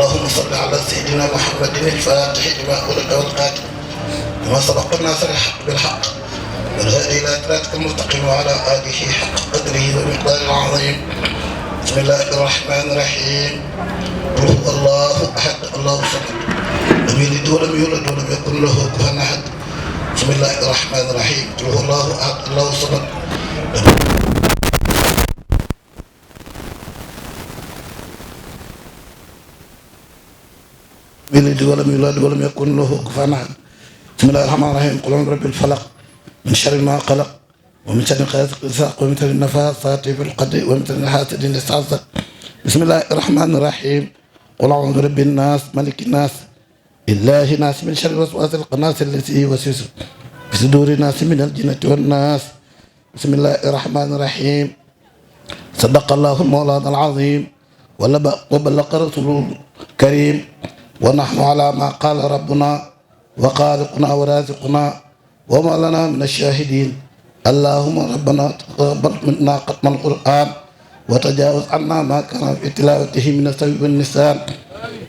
اللهم صل على سيدنا محمد الفاتح لما أغلق والقاتل وما سبق الناصر الحق بالحق والهادي إلى صراطك المستقيم وعلى آله حق قدره ومقداره العظيم. بسم الله الرحمن الرحيم. قل هو الله أحد الله الصمد لم يلد ولم يولد ولم يكن له كفوا أحد. بسم الله الرحمن الرحيم. قل هو الله أحد الله الصمد يلد ولم يولد ولم يكن له كفوا أحد. بسم الله الرحمن الرحيم. قل أعوذ برب الفلق من شر ما خلق ومن شر غاسق إذا وقب ومن شر النفاثات في العقد ومن شر حاسد إذا حسد. بسم الله الرحمن الرحيم. قل أعوذ برب الناس ملك الناس إله الناس من شر الوسواس الخناس الذي يوسوس في صدور الناس من الجنة والناس. بسم الله الرحمن الرحيم. صدق الله المولانا العظيم وبلغ رسوله الكريم ونحن على ما قال ربنا وخالقنا ورازقنا وما لنا من الشاهدين. اللهم ربنا تقبل منا ختم القرآن وتجاوز عنا ما كان في تلاوته من السوء والنسيان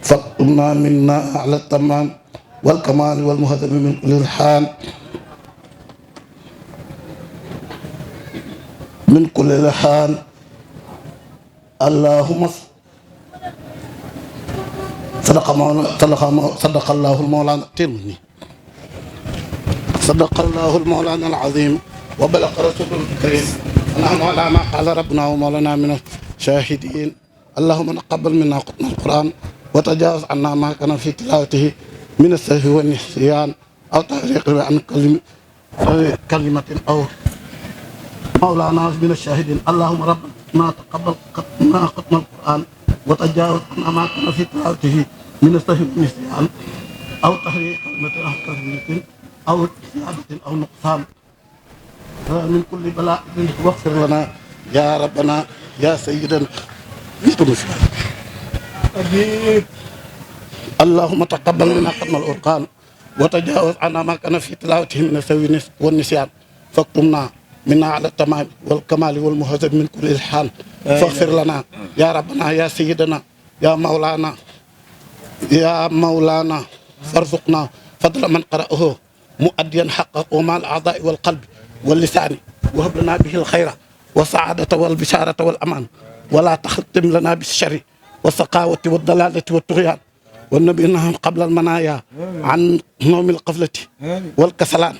فاكتبنا منا على التمام والكمال والمهذب من كل الحان من كل الحان. اللهم صدق الله المولانا صدق الله المولانا العظيم وبلغ رسوله الكريم ونحن على ما قال ربنا ومولانا من الشاهدين. اللهم تقبل منا ختم القرآن وتجاوز عنا ما كان في تلاوته من السهو والنسيان أو تحريق عن كلمة أو مولانا من الشاهدين. اللهم ربنا تقبل منا ختم القرآن وتجاوز عنا ما كان في تلاوته من السهو والنسيان أو تحريق كلمة أو كلمة أو زيادة أو نقصان من كل بلاء واغفر لنا يا ربنا يا سيدنا. اللهم تقبل منا ختم القرآن وتجاوز عنا ما كان في تلاوته من السهو والنسيان فاكتبنا منا على التمام والكمال والمهذب من كل الحال فاغفر لنا يا ربنا يا سيدنا يا مولانا فارزقنا فضل من قرأه مؤديا حقه ومع الأعضاء والقلب واللسان وهب لنا به الخير والسعادة والبشارة والأمان ولا تختم لنا بالشر والسقاوة والضلالة والطغيان والنبينا قبل المنايا عن نوم القفلة والكسلان.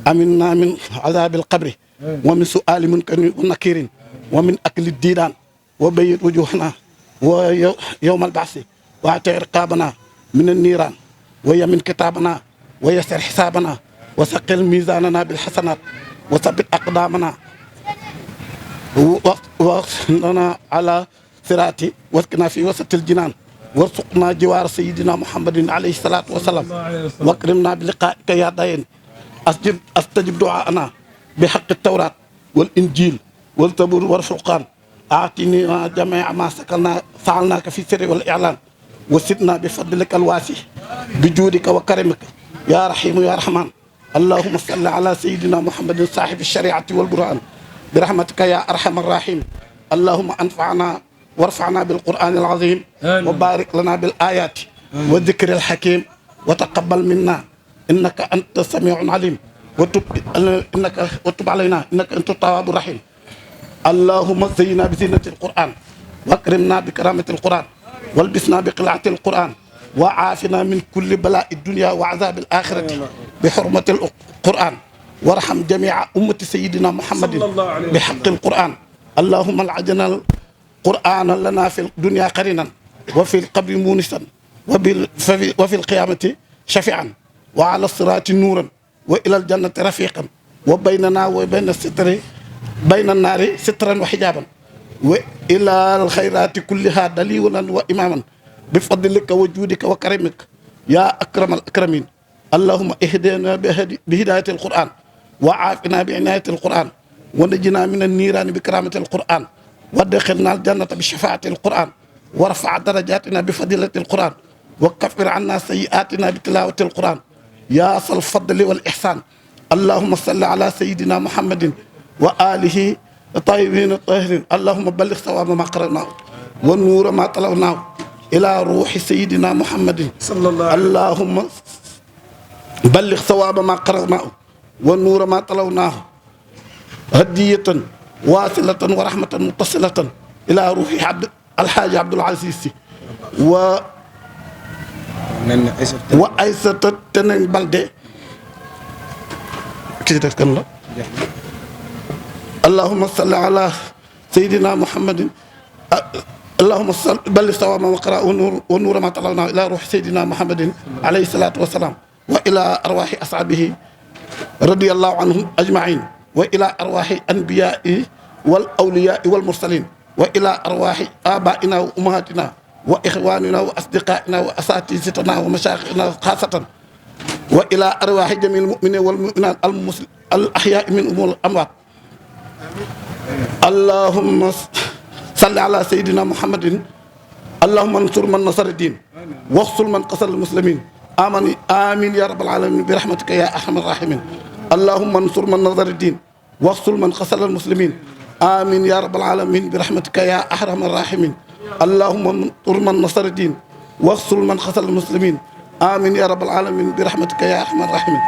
أمنا من عذاب القبر ومن سؤال منكر ونكير ومن أكل الديدان وبيض وجوهنا ويوم البعث واعتق رقابنا من النيران ويمن كتابنا ويسر حسابنا وثقل ميزاننا بالحسنات وثبت أقدامنا واغفرنا على صراطي واسقنا في وسط الجنان وارزقنا جوار سيدنا محمد عليه الصلاة والسلام واكرمنا بلقائك يا دين. استجب دعاءنا بحق التوراة والإنجيل والزبور والفرقان. أعطني جميع ما فعلناك في السر والإعلان وسدنا بفضلك الواسع بجودك وكرمك يا رحيم يا رحمن. اللهم صل على سيدنا محمد صاحب الشريعة والقرآن برحمتك يا أرحم الراحمين. اللهم أنفعنا وارفعنا بالقرآن العظيم وبارك لنا بالآيات والذكر الحكيم وتقبل منا إنك أنت السميع العليم وتب علينا إنك أنت التواب الرحيم. اللهم زينا بزينة القرآن واكرمنا بكرامة القرآن والبسنا بقلعة القرآن وعافنا من كل بلاء الدنيا وعذاب الآخرة بحرمة القرآن وارحم جميع أمة سيدنا محمد بحق القرآن. اللهم العجنا القرآن لنا في الدنيا قرينا وفي القبر مونسا وفي القيامة شفيعا وعلى الصراط نورا وإلى الجنة رفيقا وبيننا وبين بين النار سترا وحجابا وإلى الخيرات كلها دليلا وإماما بفضلك وجودك وكرمك يا أكرم الأكرمين. اللهم اهدنا بهداية القرآن وعافنا بعناية القرآن ونجنا من النيران بكرامة القرآن وادخلنا الجنة بشفاعة القرآن وارفع درجاتنا بفضيلة القرآن وكفر عنا سيئاتنا بتلاوة القرآن يا أصل الفضل والإحسان. اللهم صل على سيدنا محمد وآله الطيبين الطاهرين. اللهم بلغ ثواب ما قرأناه والنور ما تلوناه إلى روح سيدنا محمد صلى الله عليه وسلم اللهم بلغ ثواب ما قرأناه والنور ما تلوناه هدية واصلة ورحمة متصلة إلى روح الحاج عبد العزيز وأيسة تنين بلدي كده كان لا اللهم صل على سيدنا محمد اللهم صل بلغ ثواب ما قرأ والنور ما طلعنا إلى روح سيدنا محمد عليه الصلاة والسلام وإلى أرواح أصحابه رضي الله عنهم أجمعين وإلى أرواح أنبيائه والأولياء والمرسلين وإلى أرواح آبائنا وأمهاتنا وإخواننا وأصدقائنا وأساتذتنا ومشايخنا خاصة وإلى أرواح جميع المؤمنين والمؤمنات الأحياء من أمور الأموات اللهم صل على سيدنا محمد اللهم انصر من نصر الدين واخذل من قصر المسلمين آمين يا رب العالمين برحمتك يا أرحم الراحمين اللهم انصر من نصر الدين واخذل من قصر المسلمين آمين يا رب العالمين برحمتك يا أرحم الراحمين اللهم انصر من نصر الدين واخذل من قصر المسلمين آمين يا رب العالمين برحمتك يا أرحم الراحمين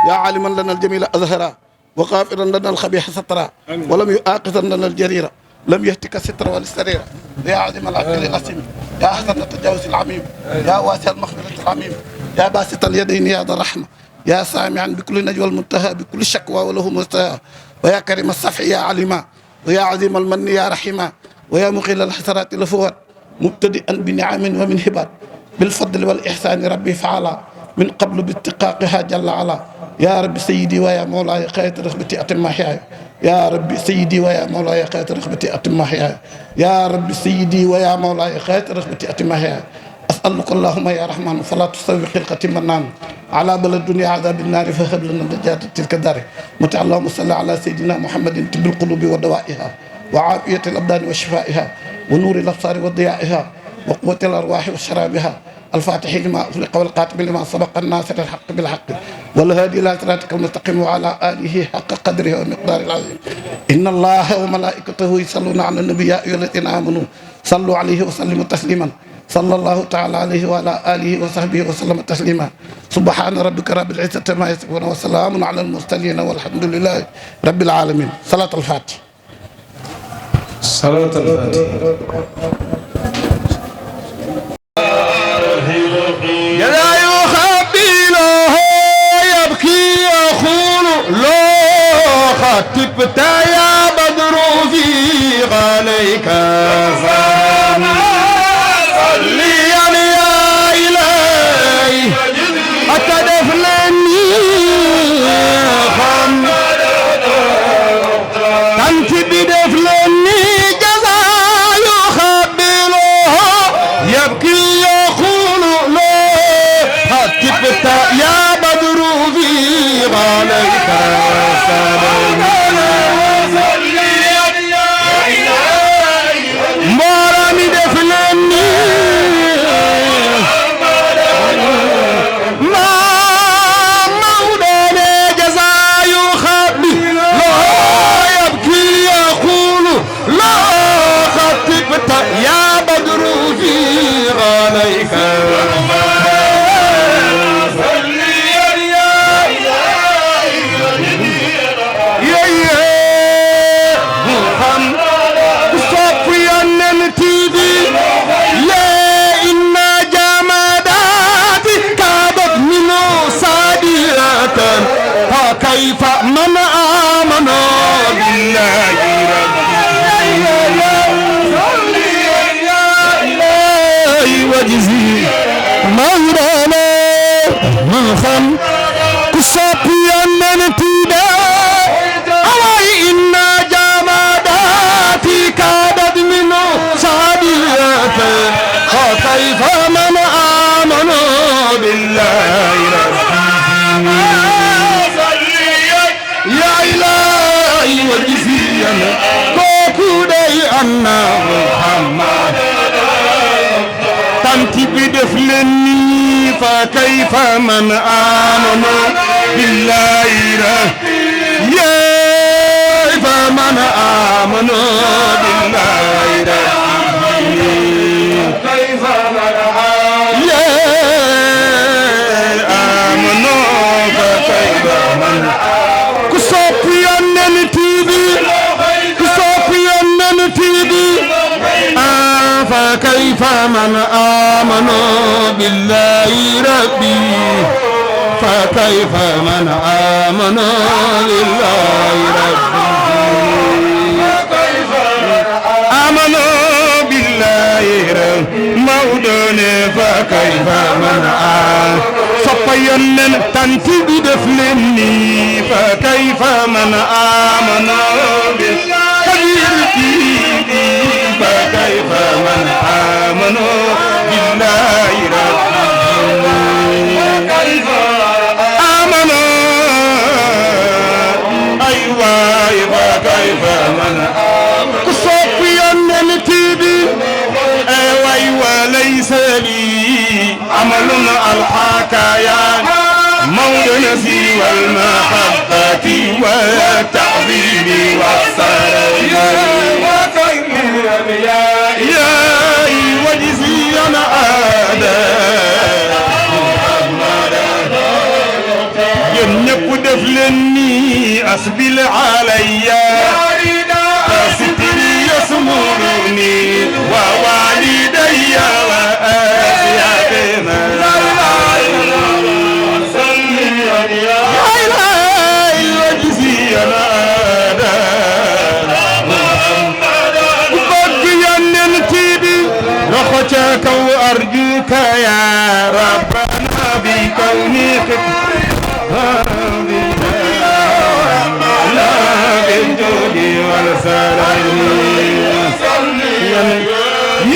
يا عالما لنا الجميل أظهرا وغافرا لنا الخبيث سترا ولم يؤاخذا لنا الجريرة لم يهتك الستر والسريرة يا عظيم العقل العظيم يا أحسن التجاوز العميم يا واسع المغفرة العميم يا باسط اليدين يا ذا الرحمة يا سامعا بكل نجوى المنتهى بكل شكوى وله مستهى ويا كريم الصفح يا عليما ويا عظيم المن يا رحيما ويا مقيل الحسرات الفوات مبتدئا بنعم ومن هبات بالفضل والإحسان ربي فعلا من قبل باتقاقها جل علا يا رب سيدي ويا مولاي قايت رغبتي أتم محياي يا رب سيدي ويا مولاي قايت رغبتي أتم محياي يا رب سيدي ويا مولاي قايت رغبتي أتم محياي أسألك اللهم يا رحمن فلا تسوي خلقة منان على بلد الدنيا عذاب النار فهب لنا نجاة تلك الدار متع اللهم صل على سيدنا محمد طب القلوب ودوائها وعافية الأبدان وشفائها ونور الأبصار وضيائها وقوة الأرواح وشرابها الفاتح لما أغلق والقاتم لما سبق الناصر الحق بالحق والهادي إلى صراطك المستقيم وعلى آله حق قدره ومقداره العظيم إن الله وملائكته يصلون على النبي يا أيها الذين آمنوا صلوا عليه وسلموا تسليما صلى الله تعالى عليه وعلى آله وصحبه وسلم تسليما سبحان ربك رب العزة ما يصفون وسلام على المرسلين والحمد لله رب العالمين صلاة الفاتح صلاة الفاتح لا يخبيله يبكي يقول لو خطبت يا بدر في عليك صلي يا إلهي أتدفلني أنت بدفلني جزا يخبيله يبكي يقول حتبت يا بدر في عليك مورامي دفلني ما مولاني جزا يخبي لا يبكي يقول لا حتبت يا بدر في عليك كيف من آمن بالله ربي وجزي مولانا من خم كسابيا ننتيدا أوي إن جماداتي كادت من صاديات كيف من آمن بالله ربي يا إلهي وجزينا كوكودي أنا محمد تنتي بدفلني فكيف من آمن بالله يا فمن آمن بالله كيف من فكيف من آمن بالله ربي فكيف من آمن بالله ربي آمن بالله مولوني فكيف من آمن صفيا تنتبه دفلني فكيف من آمن بالله فكيف من آمن بالله ربي آمن أيوة فكيف من آمن صفيا نتيبي أيوة ليس لي عمل ألقاك يا مولى سوى المحبة والتعظيم والسلام يا وجزي أنا ينب دفلني أسبل عليا ستري يسمرني ووالدي وأسيادنا رخوتك وأرجوك يا ربنا بكونك لا بالجود والسلام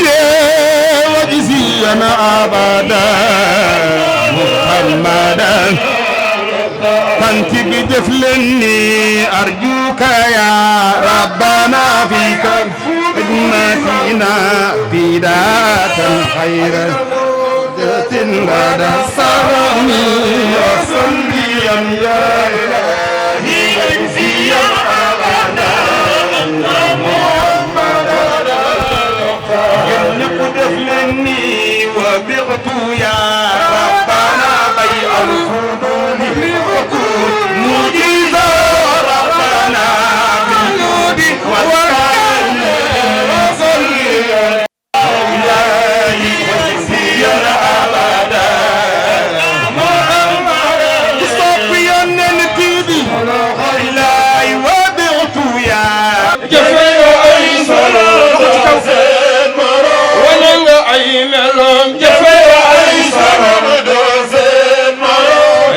يا وجزينا أبدا محمدا كنت بدفلني أرجوك يا ربنا فيك خدمتنا بداية خير لدى الصرم وصليا يا إلهي وجزيا أبدا يملك دفلني وبغت يا ربنا بيع الفضول وكون مجيزا ربنا بالجود والكرم وصليا إلهي وجزيا أبدا صفيا نتيبي إلهي وبغت يا جفي أيسر ولن عين لهم جفي أيسر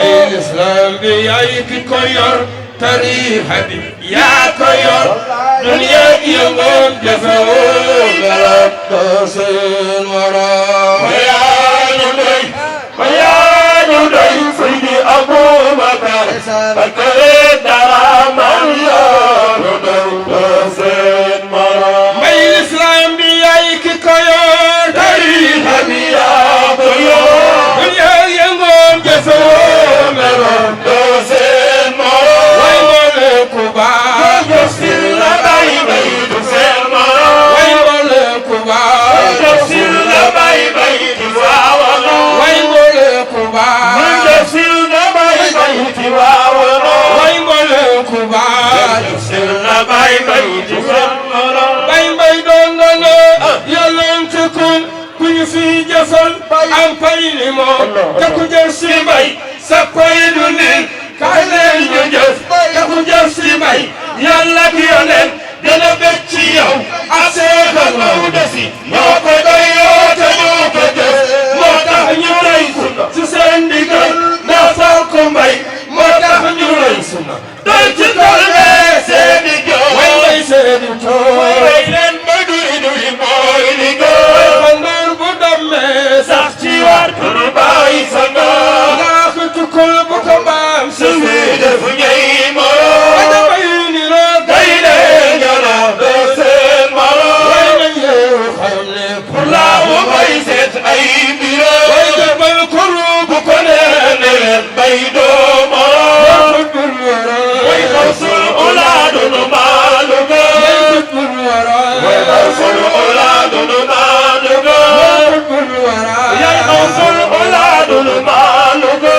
الإسلام بيعيك كير تاريخ يا كير دنيا يوم جفون رقصين ورا ويا ندي سيدي أبو بكر فكرت درام الله رقصين ورا الإسلام بيعيك كير تاريخ يا كير دنيا يوم جفون رقصين ورا ويملكوا في جسل am pay li moom te ku jëf si mbay sa pay du nin kaay leen ñu jëf te ku jëf si mbay yàlla ki yoneen dana bëgg ci yow ak seexal Maodo si ñoo ko doy yoo te ñoo ko jëf moo tax ñu rey si seen ndigal na fal ko mbay moo tax ñu rey suna doy ci tool bee seeni joo way way seeni tool way leen ba duy duy mooy liggéey xandur bu dammee sax ci war kuru baay sanga laa ko tukkul bu ko mbaam si fii def ñey moro wada bay ni roo gay leen ñala doo seen moro way nañ yeewu xam ne pour laa bu bay seet ay mbiro way jabal kuru bu ko neen leen bay doo moro way xawsul ulaadunu maaluga way xawsul ulaadunu maaluga yay xawsul ulaadunu maaluga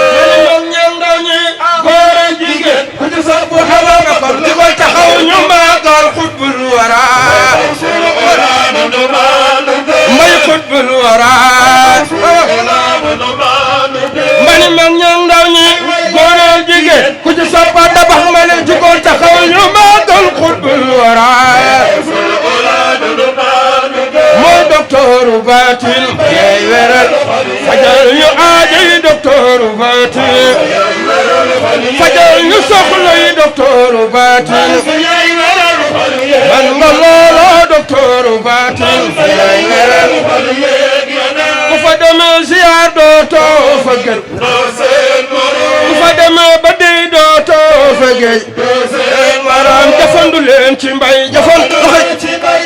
ñoom ñendañi góor ak jigéen ku ci sopp xawa nga far di ko taxaw ñu maagal xutbul wara xawsul ulaadunu maaluga may xutbul baatin yaay weral fajal ñu aajo yi docteuru baatin fajal ñu soxla yi docteuru baatin man nga looloo docteuru baatin yaay weral ku fa demee ziar dootoo fa gën ku fa demee ba dey dootoo fa géej maanaam jafandu leen ci mbay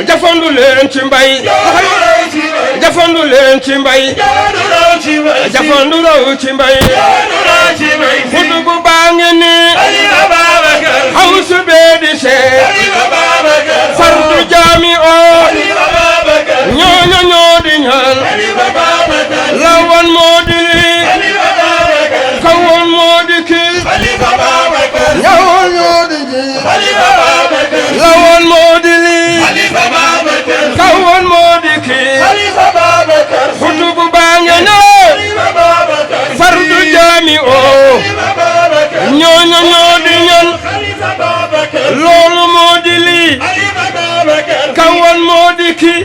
jafandu leen ci mbay jafandu leen ci mbay jafandu raw ci mbay fudu gu baa ngi ni hawsu bee di seet fardu jaami oo ñoo di ñaan lawan moo di lii kawoon moo di kii ñawoon ñoo di ji lawan moo di lii kawoon moo di kii xutubu baa nge ne fardu jaami oo ñoo di ñan loolu moo di lii kawoon moo di kii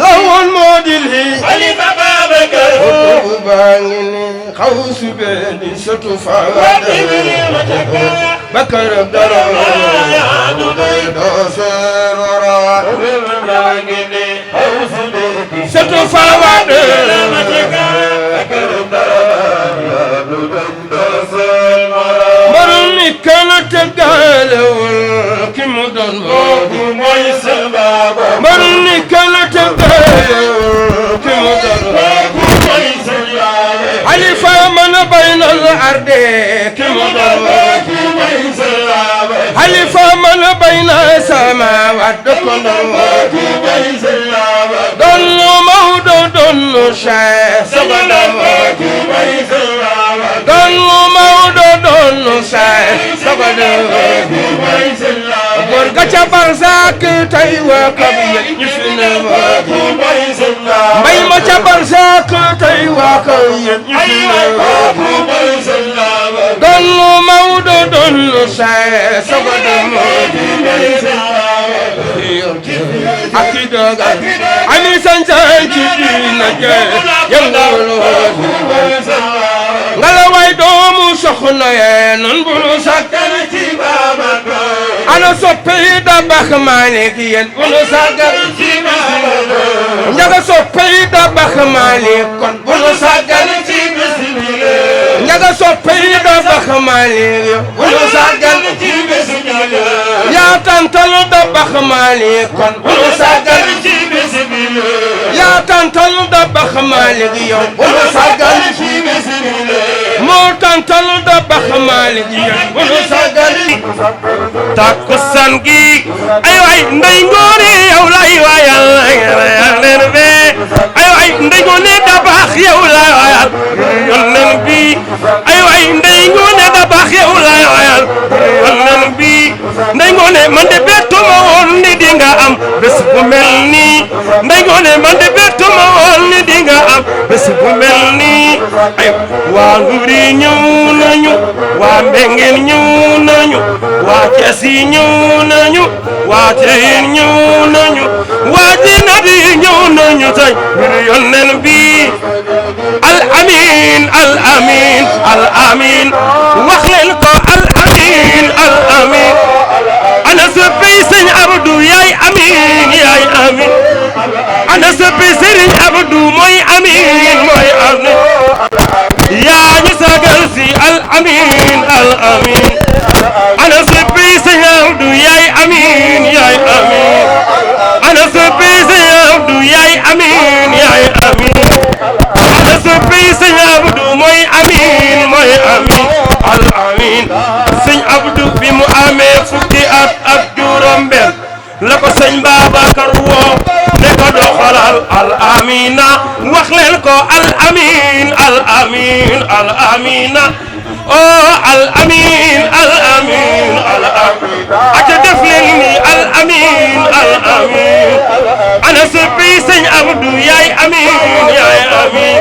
lawoon moo di lii xutubu baa nge ne xawsu bee di sotu faawade bakar dara du doy doo seer wara sotu faawade marul ni kana teggalewul ki mu doon mooy sababa marul ni kana teggalewul ki mu doon Halifa man bayna al-ardi ki mu doon Halifa man bayna samawat ko doon Maodo doon Cheikh Sabada doon Maodo doon Cheikh Sabada góor ga ca Barzak tey waa Kabiya ñu fi ne mbay ma ca Barzak tey waa Kabiya ñu fi ne doon Maodo doon Cheikh Sabada ak i doga ami sanjaan ci diina yëngaloo ngala way doomu soxna yee nan bulu sàggan ci Baba ana soppe yi da bax Malick yéen bulu sàggan ci Baba njaga soppe yi da bax Malick kon bulu sàggan ci bismillah njaga soppe yi da bax Malick bulu sàggan ci bismillah yaa tantal da bax Malick kon bulu sàggan ci bismillah yaa tantal da bax Malick yow bulu sàggan ci bismillah moo tantal da bax Malick yow bulu sàggan takkusaan gi ay waay ndey ngoone yow lay waayal leen be ay waay ndey ngoone da baax yow lay waayal yonen bi ay waay ndey ngoone da baax yow lay waayal yonen bi ndey ngoone man de bettuma woon ni di nga am bés bu mel nii ndey ngoone man de bettuma woon ni di nga am bés bu mel nii ay waa Nguri ñëw nañu waa Mbengeen ñëw nañu waa Cees yi ñëw nañu waa Ceyin ñëw nañu waa Jinat yi ñëw nañu tey ngir yonen bi al amin al amin al amin wax leen ko al amin al amin ana soppi sëñ Abdou yaay amin yaay amin ana soppi sëriñ Abdou mooy amin mooy amin yaa ñu sagal si al amin al amin ana soppi sëñ Abdou yaay amin yaay amin ana soppi sëñ Abdou yaay amin yaay amin ana soppi sëñ Abdou mooy amin mooy amin al amin sëñ Abdou bi mu amee fukki at ak juróom benn la ko sëñ Babacar woo ne ko doxalal al amina wax leen ko al amin al amin al amina oh al amin al amin al amin aca def leen ni al amin al amin ana soppi sëñ Abdou yaay amin yaay amin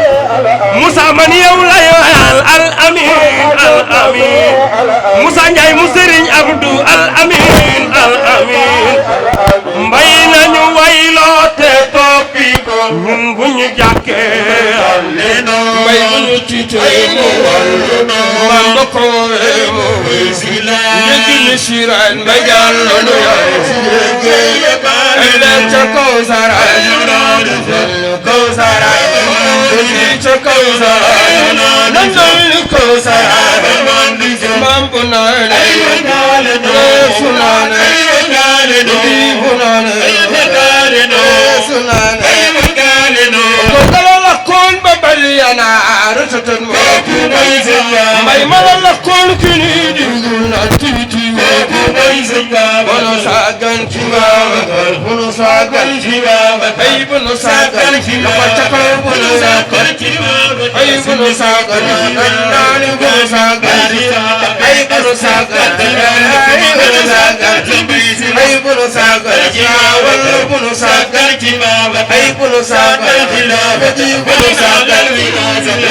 Moussa man yow lay wayal al amin al amin Moussa Ndiaye mu Sëriñ Abdou al amin al amin mbay nañu wayloo te toppi ko bu ñu jàkkee mbay bu ñu tiitee mu wàllu man ba ko mu njëkk ni siraan mbay jàllo nu yaay ëllëg ca kaw saraay kaw saraay ca kaw saraay nandal kaw saraay maam bu naane reesu naane bu naane reesu naane ko dala lakkoon ba bal yanaar tatan mo mbay ma la lakkoon kini digul na tiiti bunu saagan ci Babacar bunu saagan ci Babacar ay bunu saagan ci Babacar bunu saagan ci Babacar ay bunu saagan nani bunu saagan ay bunu saagan ay bunu saagan ay bunu saagan ci Babacar bunu saagan ci Babacar ay bunu saagan ci Babacar bunu saagan ci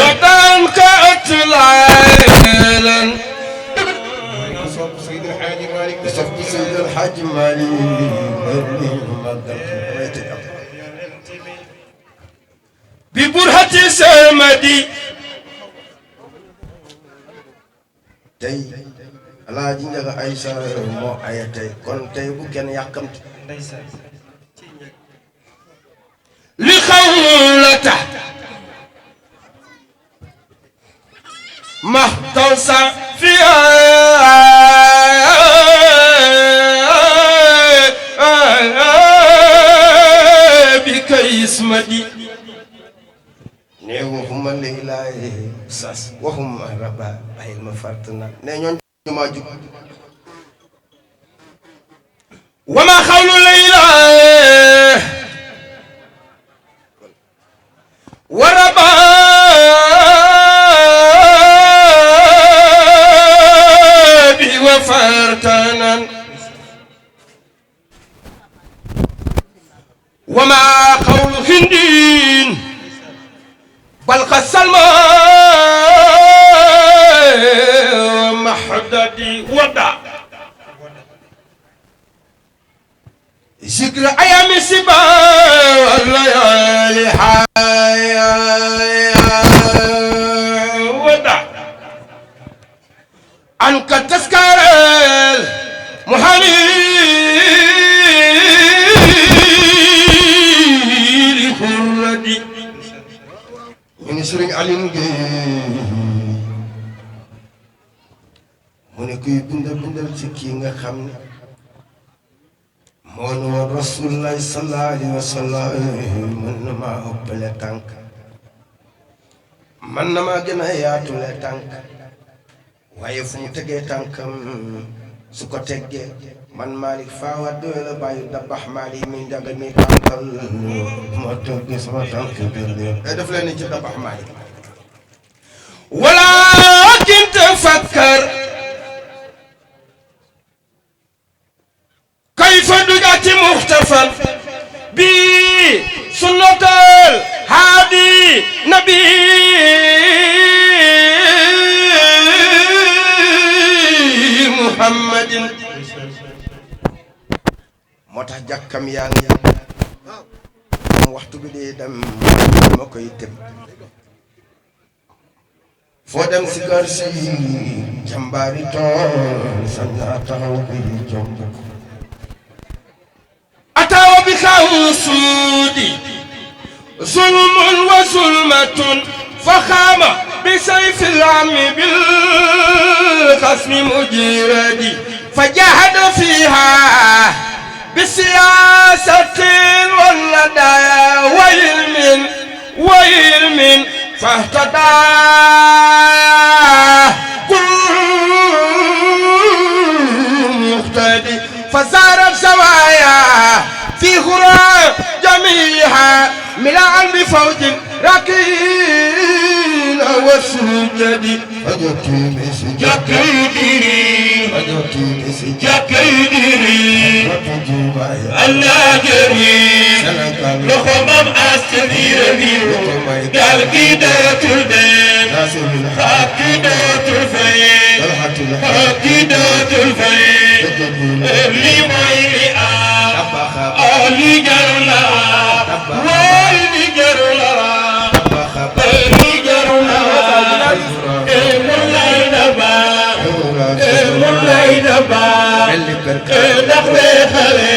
watan ka atlan سيد الحاج مالي ببرهة سمدي تي الله جنجا عيسى مو آياتي كون تي بو كان يحكمت لخولته محتوسا فيها اسمدي نيوهم الليلة ساس وهم ربا باي المفرطنا نيون ما جو وما خول الليلة وربا بي وفرطنا وما قول هندين بل قسلما محددي ودع ذكر أيام السبا والليالي حيا ودع عنك تذكر المحامي Sëriñ Aliou Gueye mu ne kuy bindal ci kii nga xam ne moo ne woon Rasulullah sallallahu alayhi wa sallam mën na maa ëppale tànk mën na maa gën a yaatule tànk waaye fu mu tegee tànkam su ko teggee man Malick Fawad doy la bàyyi dabax Malick mi njaga mi tànkal moo togg sama tànk biir def leen ni ci dabax Malick ولكن تفكر كيف دجات مختفى بسنة الهادي نبي محمد موتا جاكام يانغي waxtu bi dee dem ma koy tëb foo dem si kër si jàmbaari tool sañ naa taxaw bi jomb ataawa bi xaw suudi zulmun wa zulmatun fa xaama bi sayfi lami bil xasmi mujiradi fa jahada fiha بسياسة والندايا وعلم فاهتدى كل مقتدي فزارت زوايا في خرى جميعها ملاء بفوج ركين وسجد فجتي مسجد جاكيديري الله جميل لخمم أستدير بيرو قال كيدات البين حكيدات الفين حكيدات الفين اللي ما يلقى li jaruna way li jaruna li jaruna mulay daba mulay daba ndax xale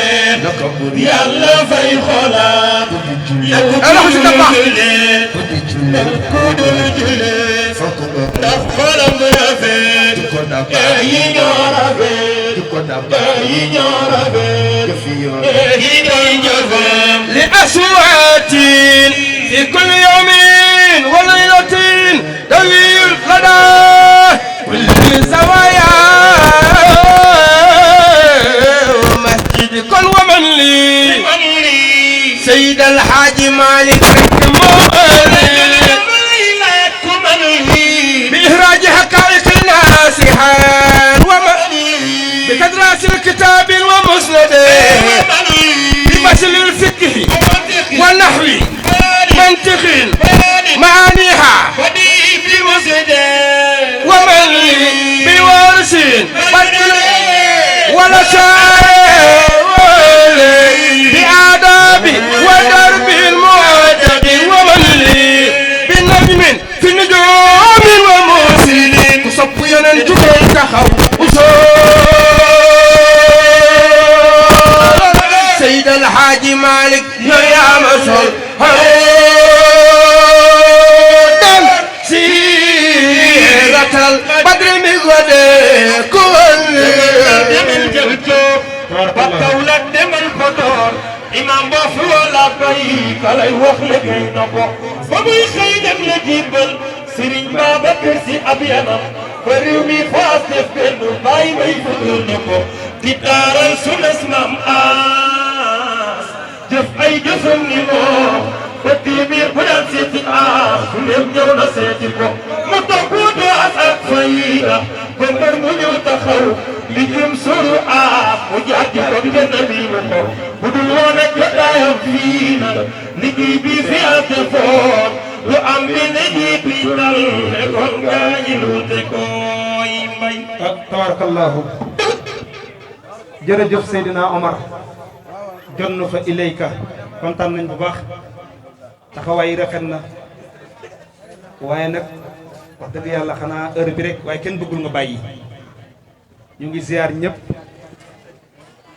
yàlla fay xoolaat ku dul julee ndax xolam rafet yi ñoo rafet yi ñoo rafet yi ñooy jëfam li aswaatin fi kulli yawmin wa laylatin tawil lada kulli zawaya masjid kon wa man li Seydi El Hadji Malick بإخراج حقائق الناسحات بتدراس الكتاب ومسند بمثل الفقه والنحو منطق معانيها ومن بورس ولا شاعر بآداب ودرب المعتد ومن بنجم في النجوم ومرسلين صبيا جبل تخو سيد الحاج مالك يا مسول سيرة البدر مغدى كل بطولة دمل فدور imam ba fu la bay kalay wax liggéey na ko ba muy xëy dem la jibbal Serigne Babacar Sy ab yanam ba réew mi faas def benn bàyyi bay fëgal na ko di daaral sunas mam aas jëf ay jëfam ni moom ba téeméer bu daan seeti aas fu lépp ñëw na seeti ko mu toog wuutu as ak fayda ba mbër mu ñëw taxaw li jëm suru aas mu jaati ko benn bii mu ko bu dul woon ak jotaayam fii na liggéey bi fi ak defoon lu am bi liggéey bi dal kon gaañi lu te koy mbay tabarakallahu jërëjëf Seydina Omar jonn fa ilayka kontaan nañ bu baax taxawaay rafet na waaye nag wax dëgg yàlla xanaa heure bi rek waaye kenn bëggul nga bàyyi ñu ngi ziar ñëpp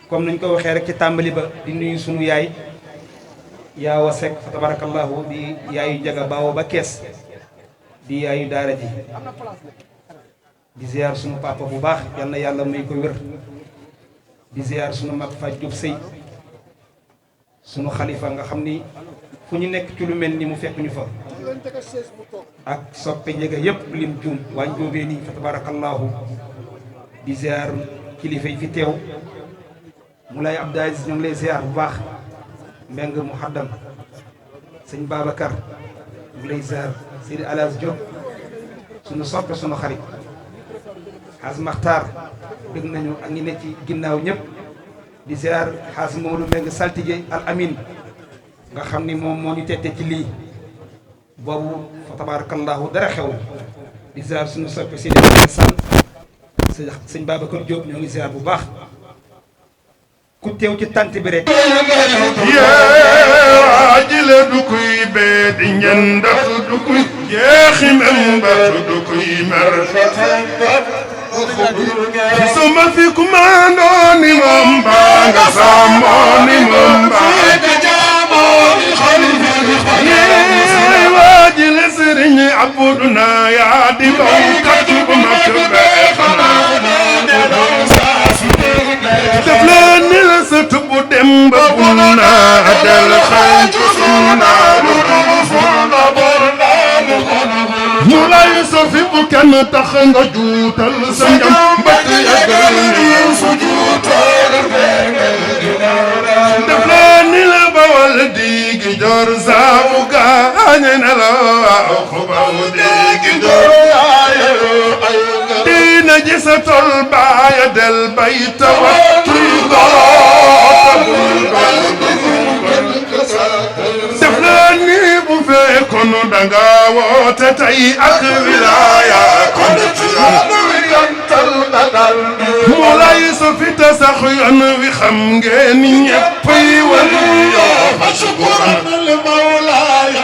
comme nañ ko waxee rek ci tàmbali ba di nuyu sunu yaay yaawa Seck fa tabarakallahu di yaayu jaga baawo ba kees di yaayu daara ji di ziar sunu papa bu baax yal na yàlla may ko wér di ziar sunu mag Faj Diop Sëy sunu xalifa nga xam ni fu ñu nekk ci lu mel ni mu fekk ñu fa ak soppe njega yëpp lim juum waa njóobee nii fa tabarakallahu di ziar kilifa yi fi teew Moulay Abdou Aziz ñu ngi lay ziar bu baax mbeng muhaddam sëñ Babacar ñu ngi lay ziar Seydi Alas Diop sunu soppe sunu xarit xaas Maxtaar dégg nañu ak ñi ne ci ginnaaw ñëpp di ziar xaas Mamadou Mbeng saltige al amin nga xam ni moom moo ñu tette ci lii boobu fa tabarakallahu dara xew di ziar sunu soppe Seydi San sëñ Babacar Diop ñoo ngi ziar bu baax ku teew ci tant bi rek yaa jile du kuy bee di ñen ndax du kuy jeexi mem ba du kuy mer suma fi kumandoo ni moom baa nga sàmmoo ni moom baa yee waa jile sëriñ abuduna yaa di bawkat bu mag bee xanaa def leen ni la sa tubu dem ba bunna del xëy sunna mu lay sofi bu kenn tax nga juutal sa njam bat yàggal ni su juutal def leen ni la bawal digi jor saabu gaañe na la xubaw digi jor diina ji sa tol baaya del bay tawattu def leen ni bu fekkoon danga woote tey ak wilaaya kon Moulay su fi te sax yoon wi xam ngeen ñëpp yi waliyo mashkuran li Mawlaay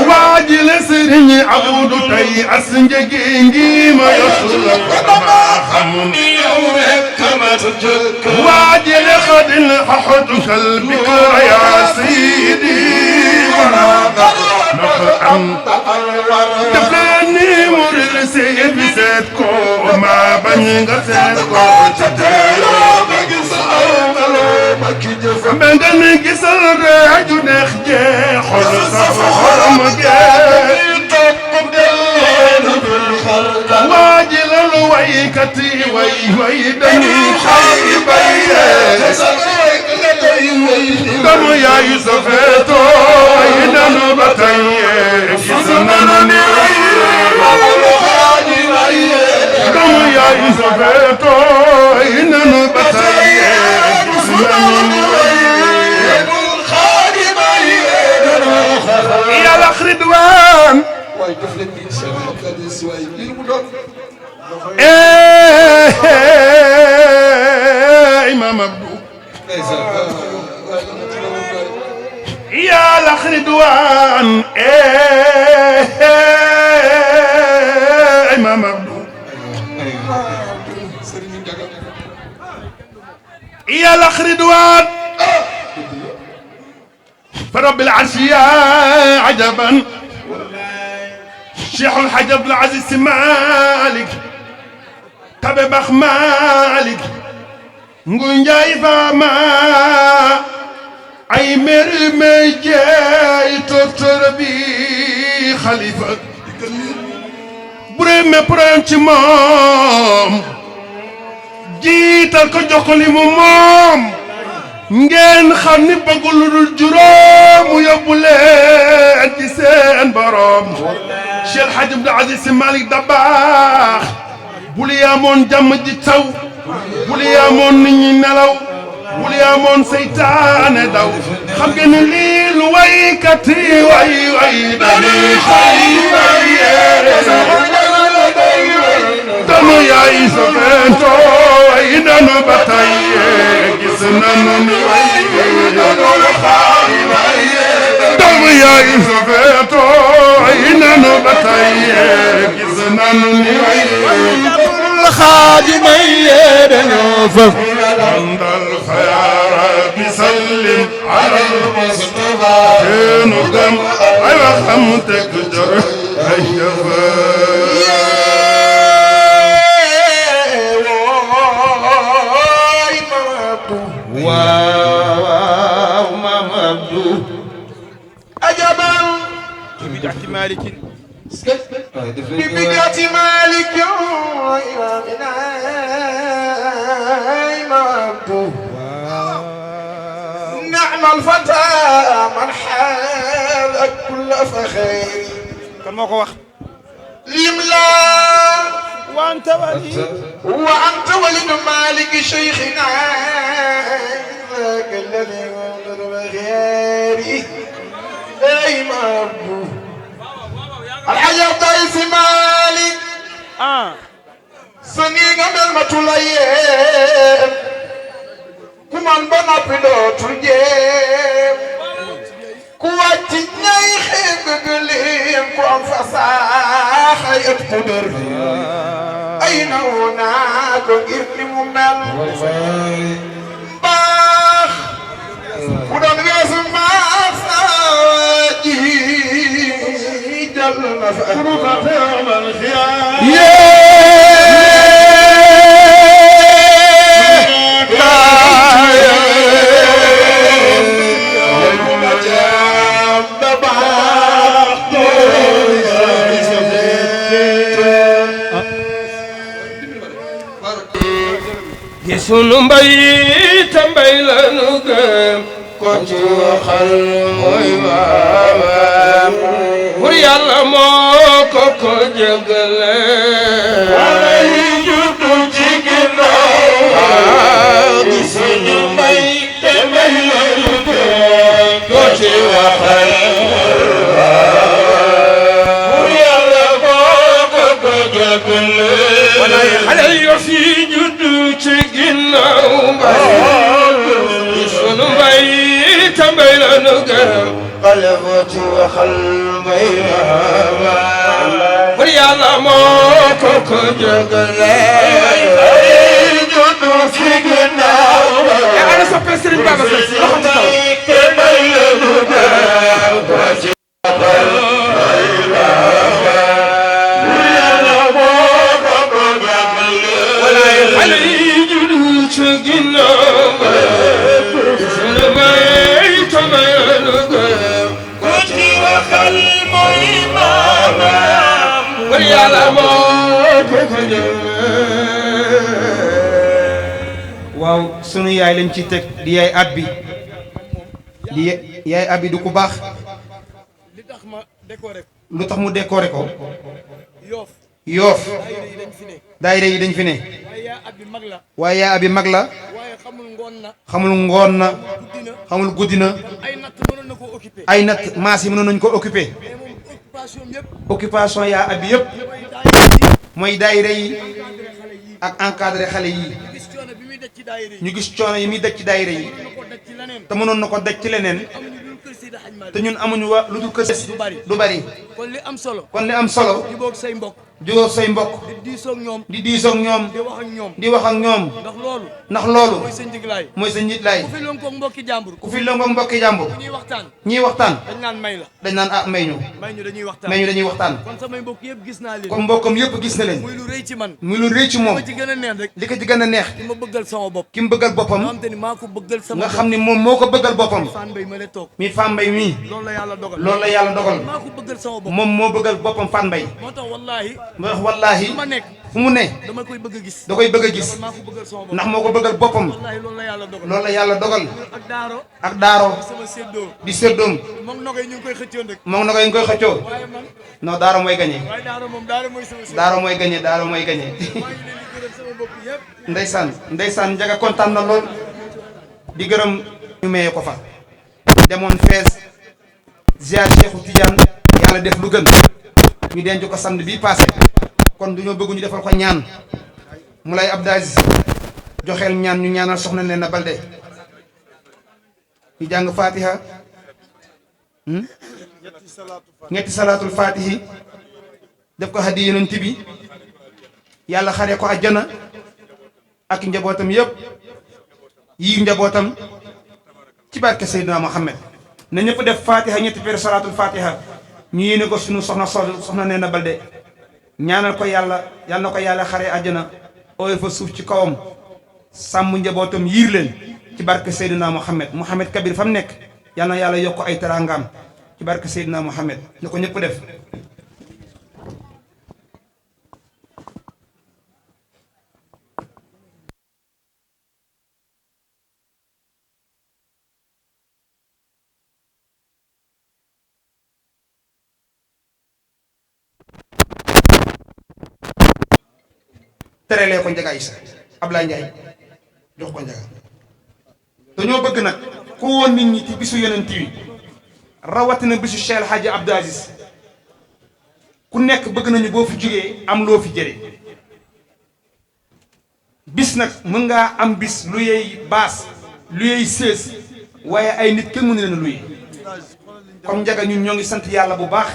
waa ji la Sëriñ Abdu tey as njëgi ngi ma yotu la dama xam ni yow rek ma jëkk waa ji la xadil xaxatukal bikra yaa sidi wana ndax am def leen ni murid seet bi seet ko ma bañ nga seet ko ca teeloo ba gis ma ki jëf ba nga ne gisal raaju neex jee xol sax xorom gee waa ji la lu waykat yi way dañuy xay bayee danu yaayu sa feetoo yi danu ba tey gis nanu ni danu yaayu sa feetoo yi danu ba tey gis nanu ni yàlla Ridwaan Imam Abdou yàlla Ridwaan Imam Abdou yàlla Ridwaan فرب العرش يا عجبا شيخ الحاج عبد العزيز مالك كبب اخ مالك نجاي فما اي مرمي جاي تربي خليفه بريم برانش مام جيتال كو جوخلي موم ngeen xam ni bëggul lu dul juróom mu yóbbu leen ci seen borom Cheikh Hadj Abdou Aziz Sy Malick Dabakh bul yaamoon jàmm ji taw bul yaamoon nit ñi nelaw bul yaamoon seytaane daw xam ngeen ni lii lu waykat yi way dañuy xay danu yaay sa feento way danu ba tey gis nanu ni danu yaay sa feento way danu ba tey gis nanu ni xaaju may dañoo faf andal xayaara bi sallim ala al-Mustafa teenu gam ay waxam teg jor ay jafa waaw Maam Abdou ajaban ببدعة مالك ببدعة مالك إمامنا Maam Abdou نعم الفتى من حاذ كل فخير kan moo ko wax لملا وأنت ولي وأنت ولد مالك شيخنا ذاك الذي وقر بخيره أي Maam Abdou الحاج عبد مالك سنين المتولين كمان بنا بلوتو جيم كواتي ناي خيب قليم كوان فصاح يتقدر أين هناك إبن ممل باخ ودن غاز ماساجي جل نفعه يوم الخيام sunu mbay te mbay la nu gëm ko ci waxal mooy maamam bur yàlla moo ko jëgale wala yi juddu ci ginnaaw gi sunu mbay te mbay la nu gëm ko ci waxal bur yàlla moo ko jëgale wala yi xale yo fi juddu may la nu gërëm قلبت وخلبي bur yàlla moo ko ko jógalee جد في جناو ana soppe Serigne Babacar Sy loxo ci kaw xale yi juddu ci ginnaaw sunu may to may la nu gërëm كنتي وخلبي ماما bur yàlla moo ko ko jógalee waaw sunu yaay lañ ci teg di yaay at bi di yaay at bi du ku baax li tax ma décoré ko lu tax mu décoré ko Yoof Yoof daayira yi dañ fi ne daayira yi dañ fi ne waaye yaa at bi mag la waaye yaay at bi mag la waaye xamul ngoon na xamul ngoon na guddi na xamul guddi na ay natt mënoon na koo occupé ay nat maas yi mënoon nañu ko occupé mais moom occupation yëpp occupation yaa at bi yëpp mooy mooy daayira daayira yi yi encadré xale yi ak encadré xale yi gis coono bi muy daj ci daayira yi ñu gis coono yi muy daj ci daayira yi na ko daj ci leneen te mënoon na ko daj ci leneen amuñu lu kër Seydi Hadj Malick te ñun amuñu wa lu dul kër du bari kon li am solo kon li am solo jubóog say mbokk jógoo say mbokk di diisoog ñoom di diisoog ñoom di wax ak ñoom di wax ak ñoom ndax loolu ndax loolu mooy sa njiglaay mooy sa njiit laay ku fi lonkoog mbokki jàmbur ku fi lëngoog mbokki jàmbur ñuy waxtaan ñiy waxtaan dañ naan may la dañ naan ah may ñu dañuy waxtaan may ñu dañuy waxtaan kon samay mbokk yëpp gis naa leen comme mbokkam yëpp gis na leen muy lu rëy ci man muy lu rëy ci moom ma ci gën a neex rek li ko ci gën a neex li ma bëggal sama bopp ki mu bëggal boppam nga xam te ni maa ko bëggal sama nga bopp xam ni moom moo ko bëggal boppam Fane Mbaye ma le toog mi Fane Mbaye mii loolu la yàlla dogal loolu la yàlla dogal maa ko bëggal sama bopp moom moo bëggal boppam Fane Mbaye moo tax wallaahi moo tax wallaahi fu ma nekk fu mu ne dama koy bëgg a gis da koy bëgg a gis maa ko bëggal sama bopp ndax moo ko bëggal boppam wallaahi loolu la yàlla dogal loolu la yàlla dogal ak daaro ak daaro sama séddoo di séddoom moom nogay ñu ngi koy xëccoon rek moom na koy nga koy xëccoo waaye man non daaro mooy gañe waaye daaro moom daaro mooy sama séddoo daaro mooy gañe daaro mooy gañe maa ngi leen di gërëm sama bopp yëpp ndeysaan ndeysaan njaga kontaan na lool di gërëm ñu mayee ko fa demoon fees ziar Cheikhu Tidiane yàlla def lu gën ñu denc ko samedi bii passé kon du ñoo bëgg ñu defal ko ñaan mu lay Abdou Aziz joxeel ñaan ñu ñaanal soxna Néné Balde ñu jàng fatiha ñetti salaatul fatihi def ko hadi yonent bi yàlla xare ko àjjana ak njabootam yëpp yi njabootam ci barke Seydina Mohamed na ñëpp def fatiha ñetti pér salaatul fatiha ñu yéene ko sunu soxna Néné Balde ñaanal ko yàlla yal na ko yàlla xare àjjana ooy fa suuf ci kawam sàmm njabootam yiir leen ci barke Seydina Mohamed Mohamed Kabir fa mu nekk yal na yàlla yokk ay teraangaam ci barke Seydina Mohamed na ko ñëpp def terelee ko Njaga Isa Ablaye Ndiaye jox ko Njaga dañoo bëgg nag ku woon nit ñi ci bisu yonent wi rawatina bisu Cheikh El Hadji Abdou Aziz ku nekk bëgg nañu boo fi jógee am loo fi jëlee bis nag mën ngaa am bis lu yey baas lu yey sées waaye ay nit kenn mënu leen a luy comme Njaga ñun ñoo ngi sant yàlla bu baax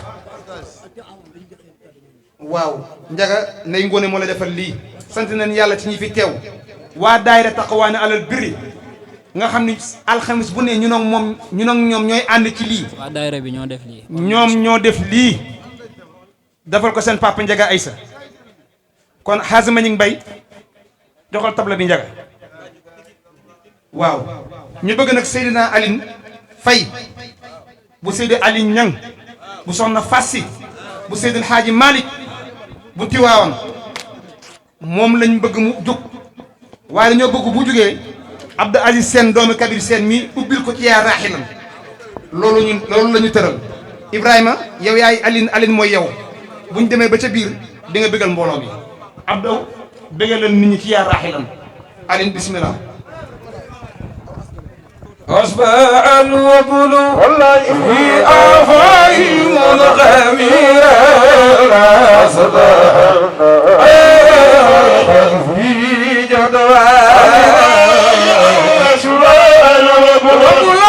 waaw Njaga Ndeye Ngone moo la defal lii sant nañ yàlla ci ñi fi teew waa daayira Taqwaani alal birri nga xam ni alxamis bu ne ñu nag moom ñu nag ñoom ñooy ànd ci lii waa daayira bi ñoo def lii ñoom ñoo def lii defal ko seen papa Njaga Aysa kon xaasima ñi ngi bay joxal tabla bi Njaga waaw ñu bëgg nag Seydina Aline Faye bu Seydi Aline Ñang bu soxna Fassi bu Seydi El Hadji Malick bu Tiwaawan moom lañ bëgg mu jóg waaye dañoo bëgg bu jógee Abdou Aziz Sène doomu Kabir Sène mi ubbil ko ci yaa raaxilan loolu la ñu tëral Ibrahima yow yaay Aline mooy yow bu ñu demee ba ca biir di nga bëggal mbooloo mi Abdou bëggal leen nit ñi ci yaa raaxilan Aline bismillah أصبح الوبل في آفاق منغميرا أصبح في جدوى أصبح الوبل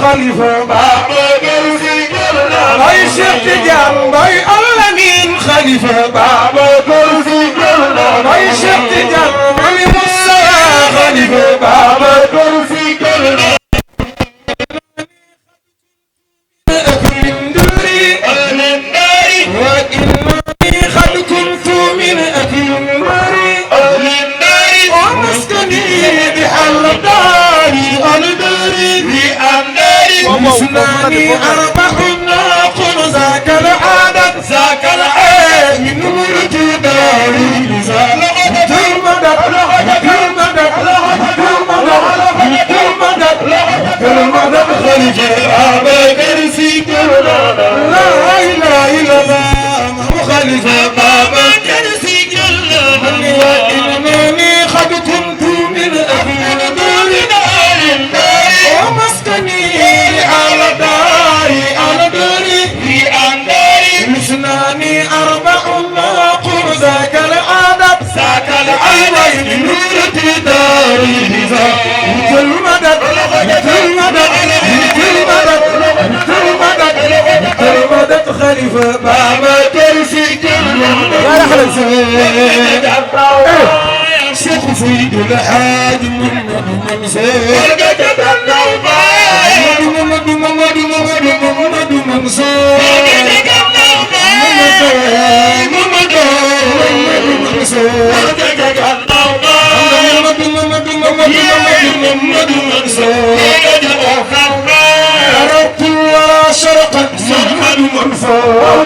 خليفة بابا باي شيخ تجان باي الأمين خليفة بابا كرسي باي شيخ تجان باي موسى خليفة بابا كرسي من دوري أهل النار وإنني قد كنت من أهل النار أهل النار ومسكني بحل داري أنا داري بأمداري ومسناني أربع ناقل ذاك العدد ذاك العدد من مرد داري لغة المدد المدد خليفة أبا كرسي لا إله إلا الله خليفة بابا كرسي وإنني قد كنت من أهل داري ومسكني على داري على داري في أنداري مسناني أربع ناقل ذاك العدد ذاك العدد من نورة داري ذاك المدد المدد خليفة بابا كرسي يا رحلة شيخ سيد الحاج محمد منصور محمد منصور عربت ولا شرقا محمد منصور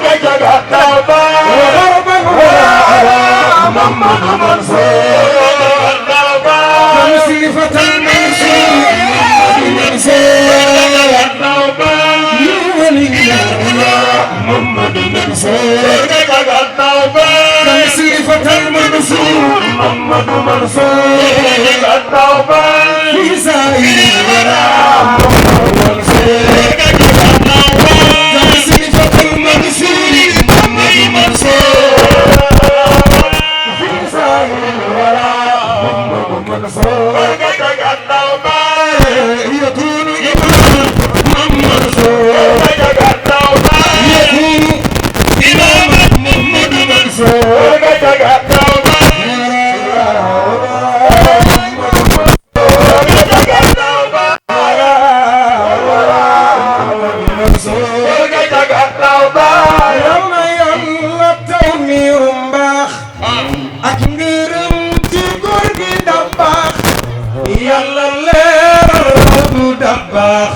وغربا ولا على محمد منصور خليفة المنصور محمد منصور خليفة المنصور محمد منصور في سائر الورى محمد منصور خليفة المنصور محمد منصور في يكون إمام محمد منصور يكون إمام محمد منصور yàlla leeral du dabbaax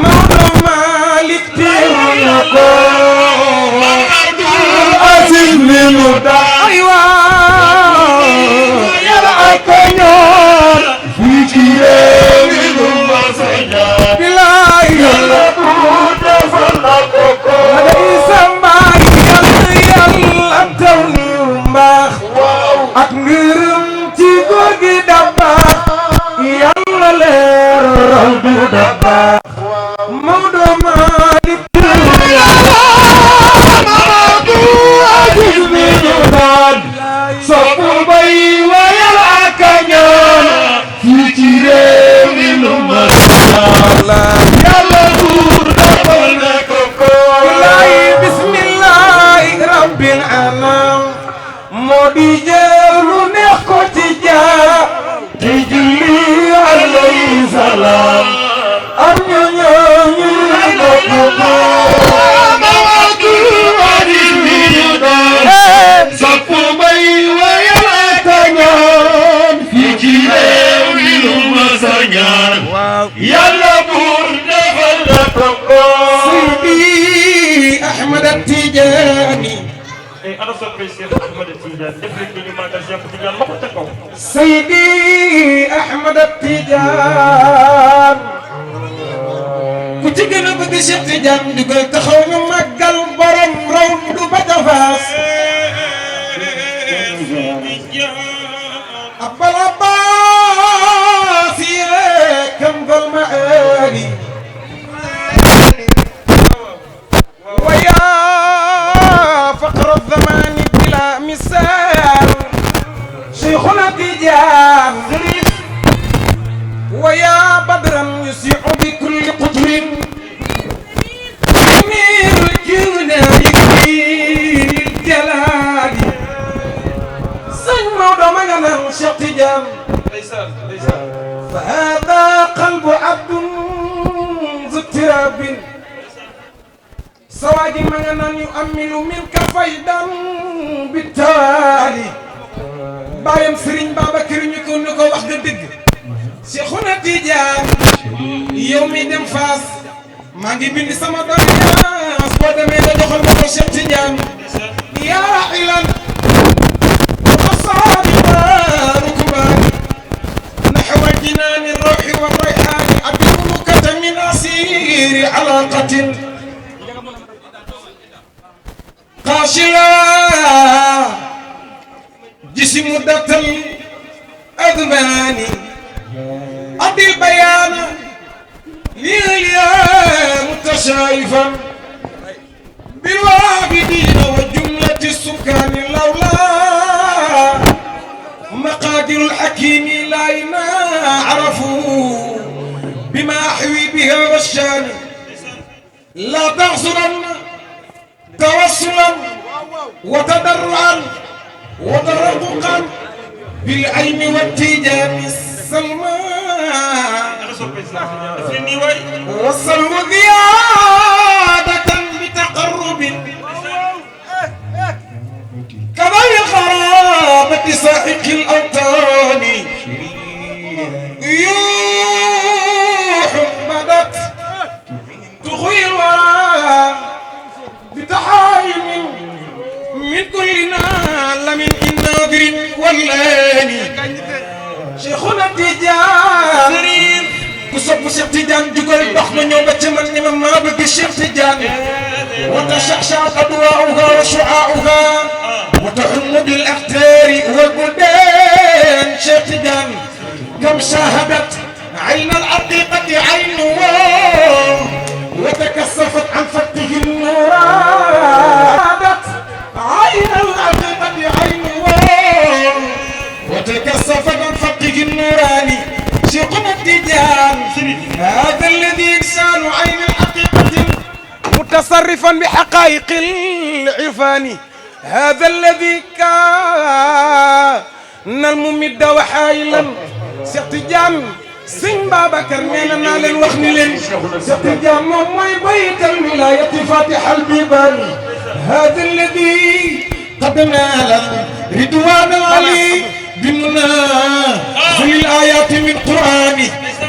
Maodo Malick teeru na ko asil mi mu daa ay waa yàlla ak ñoor fii ci réew mi lu ma sañaa bilaay yàlla du defal na ko ko day sambaay yàlla taw ni mbaax ak ngërëm ci góor gi dabbaax yàlla leeral du dabbaax Maodo Malick Maodo aziz mi ñu daan soppu bay wa yàlla ak ñaan fii ci réew mi lu ma yàlla du defal na ko ko lay bismillahi rabbil anam moo di jël lu neex ko ci jaar te julli alayhi salaam am ñu bokk ko Maodo aziz mi ñu daan soppu bay wa yàlla ak ñaan fii ci réew mi lu ma ñaan yàlla buur defal na ko ko Seydi Ahmad Tidiane ana soppe Cheikh Ahmed Tidiane def leen ñu magal Cheikh Tidiane loxo ca kaw Seydi Ahmad Tidiane ku ci gën a bëgg Cheikh Tidiane di koy taxaw ñu màggal borom raw du Bada Fass Abal Abbas kam gal maali ويا فقر الزمان بلا مثال شيخنا تجار ويا بدرا يسيع بكل قطر أمير الجنة يكفي الجلال سن موضوع مغنى شيخ تجار فهذا قلب عبد ذو اضطراب سواجي مغنان يؤمل منك فيدا بالتالي بايم سرين بابا كريم يكون نكو واخد دغ شيخنا تيجان يومي دم فاس ماغي بند سما دنيا سو دمي دا جوخال مكو شيخ تيجان يا راحلا وصادنا ركبان نحو الجنان الروح والريحان أبيضك من أسير علاقة قاشلا جسم ذات الأذمان أبي البيان ليليا متشايفا بالوابدين وجملة السكان لولا مقادير الحكيم لا عرفوا بما أحوي بها والشان لا تحصرن توسلا وتضرعا وترققا بالعلم والتيجان السلمان والسلم زيادة بتقرب كما خرابة سائق الأوطان ريوح بدت تخوي الورى بتحايم من كل نال من الناظر واللاني شيخنا تيجان كسب شيخ تيجان جوجل دخنا نيو بتمن ما بقي شيخ تيجان وتشعشع أضواؤها وشعاعها وتحم بالأقدار والبلدان شيخ تيجان كم شاهدت عين العقيقة عينه وتكسفت عن فتح النورات عين العقيقة عينه وتكسفت عن فتح النوراني شيخنا هذا الذي إنسان عين الحقيقة متصرفا بحقائق العرفان هذا الذي كان الممد وحائلا سيتجان سين بابكر من نال الوخن لين سيتجان موي بيت الولاية فاتح البيبان هذا الذي قد نال رضوان العلي بمنازل الآيات من قرآن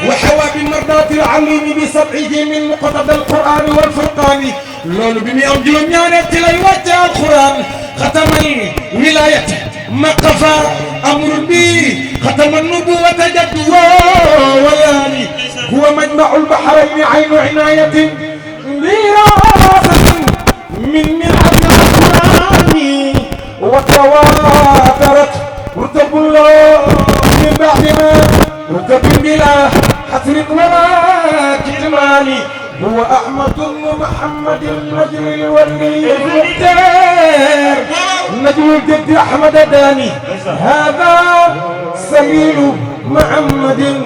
وحوى بمرضات العليم بسبعه من مقتضى القرآن والفرقان لولو بمي أم جلوم يانت ليوجه القرآن ختم الولاية مقفى أمر بي ختم النبوة جد وياني هو مجمع البحرين عين عناية ميراثة من القرآن وتواترت رتب الله من بعد ما رتب بلا حسر ولا كتمان هو أحمد بن محمد النجم الولي المختار نجم الجد أحمد داني هذا سبيل محمد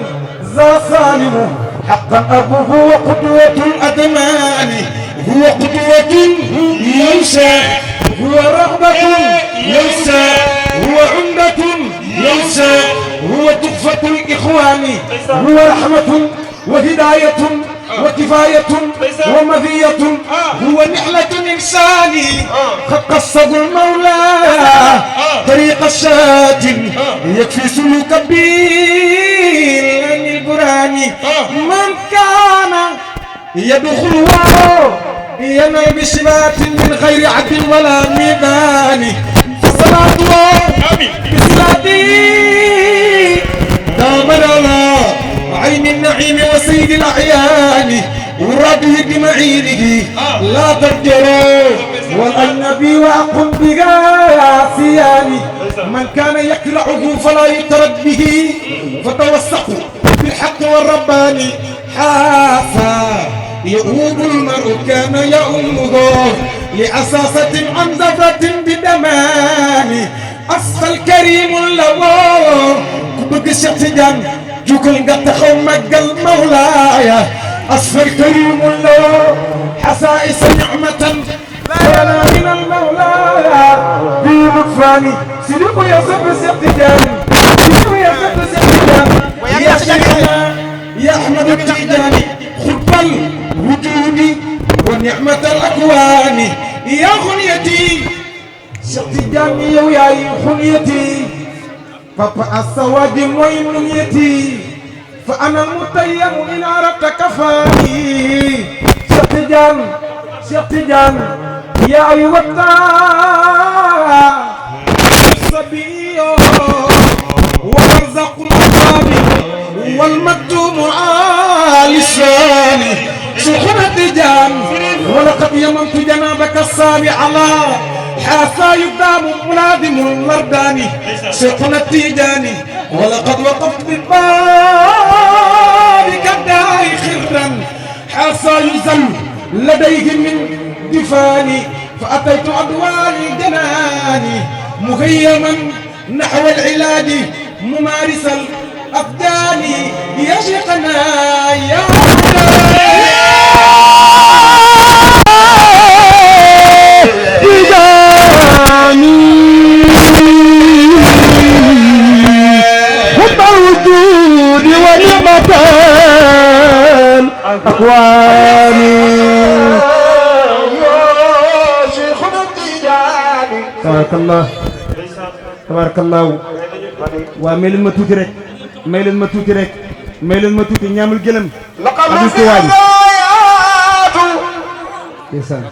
ذا سالم حقا أبوه وقدوة الأدمان هو قدوة ينسى هو رغبة ينسى هو عمدة ينسى هو تحفة الإخوان هو رحمة وهداية وكفاية ومذية هو نحلة إنساني قد قصد المولى طريق الشاة يكفي سلوك الدين البراني من كان يدخل ينال بشبات من غير عد ولا ميدان فصلاة بصلاتي دام على عين النعيم وسيد الأعيان وراده بمعينه لا ترجعوا والنبي وأقم بقاسيان من كان يكرهه فلا يترد به فتوسقوا بالحق والرباني حاسا يؤوب المرء كان يؤمه لعصاصة عن زفرة بدمان أصل الكريم له كبك الشتجان جوكل قد تخمق المولاي أصل الكريم له حسائس نعمة فلا من المولاي في مكفاني سيدك يا صبر سيبتجان سيدك يا صبر سيبتجان يا شيخنا يا أحمد التجاني خطب الوجود ونعمة الأكوان يا خنيتي شتجاني ويا خنيتي بابا السواد ويمنيتي فأنا المتيم إن أردت كفاني شتجان يا أيها الصبي وارزق الأصحاب والمكتوم على لساني سخنة تجان ولقد يممت جنابك الصابع على حاسا يقدام ملازم المرداني سخنة تجاني ولقد وقفت ببابك الداعي خرا حاسا يزل لديه من دفاني فأتيت عدواني جناني مهيما نحو العلاج ممارس الأبدان يا شيخنا يا حب الوجود ونعمة الأكوان تبارك الله تبارك الله وميل ما توتي رek may leen ma tuuti rek may leen ma tuuti ñaamul gëlëm abdou tuwaji ndeysaan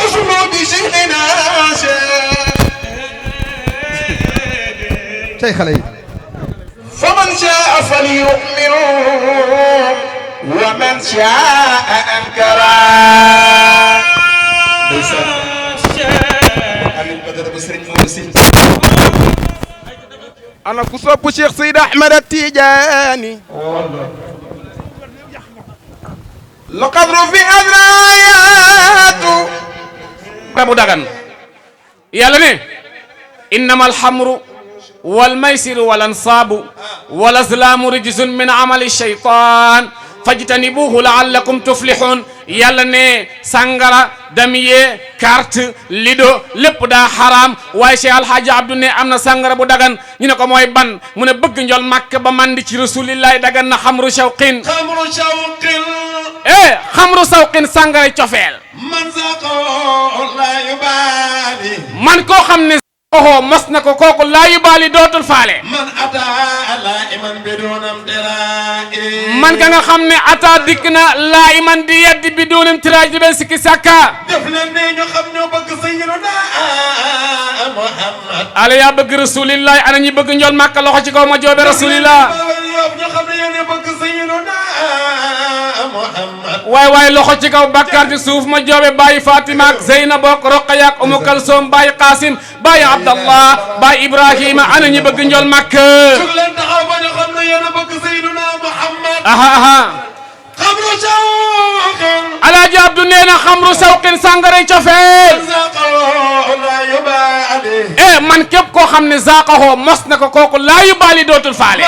usmu bi shinina tay xale yi faman sha'a falyu'min wa man sha'a ankara ndeysaan amin badara bu serigne mo sin أنا كسب الشيخ سيد أحمد التيجاني لقد رفع الرايات بابو دغن يلا إنما الحمر والميسر والأنصاب wal azlaamu rijsun min amali shaytaan fajtanibuhu laallakum tuflihun yàlla ne sangara damiye carte lido lépp daa xaraam waaye Cheikh Alhaaji Abdou ne am na sangara bu dagan ñu ne ko mooy ban mu ne bëgg njol màkk ba mandi ci rasulillahi dagan na xamru shawqin xamru shawqin sangara cofeel man koo xam ne oho mos na ko kooku laa yubaali dootul faale man ka nga xam ne ata dikk na laa iman di yeddi bi doonam tiraaj di ben sikki sàkka def leen ne ñu xam ñoo bëgg sayyiduna Muhammad ala yaa bëgg rasulillahi ana ñi bëgg njol màkka loxo ci kaw ma joobe rasulillah ñu xam ne yéen bëgg sayyiduna Muhammad waay loxo ci kaw Bakar ci suuf ma joobe bàyyi Fatima ak Zeynab ak Roqaya ak Umu Kalsoom bàyyi Qasim bàyyi Abdallah bàyyi Ibrahima ana ñi bëgg njol màkka jóg leen taxaw ba ñu xam ne yéen bëgg sayyiduna Muhammad aha xamru shawqin Alaaji Abdou nee na xamru shawqin sàngaray cofeel man képp koo xam ne zaaqaxoo mos na ko kooku laa yu baali dootul faale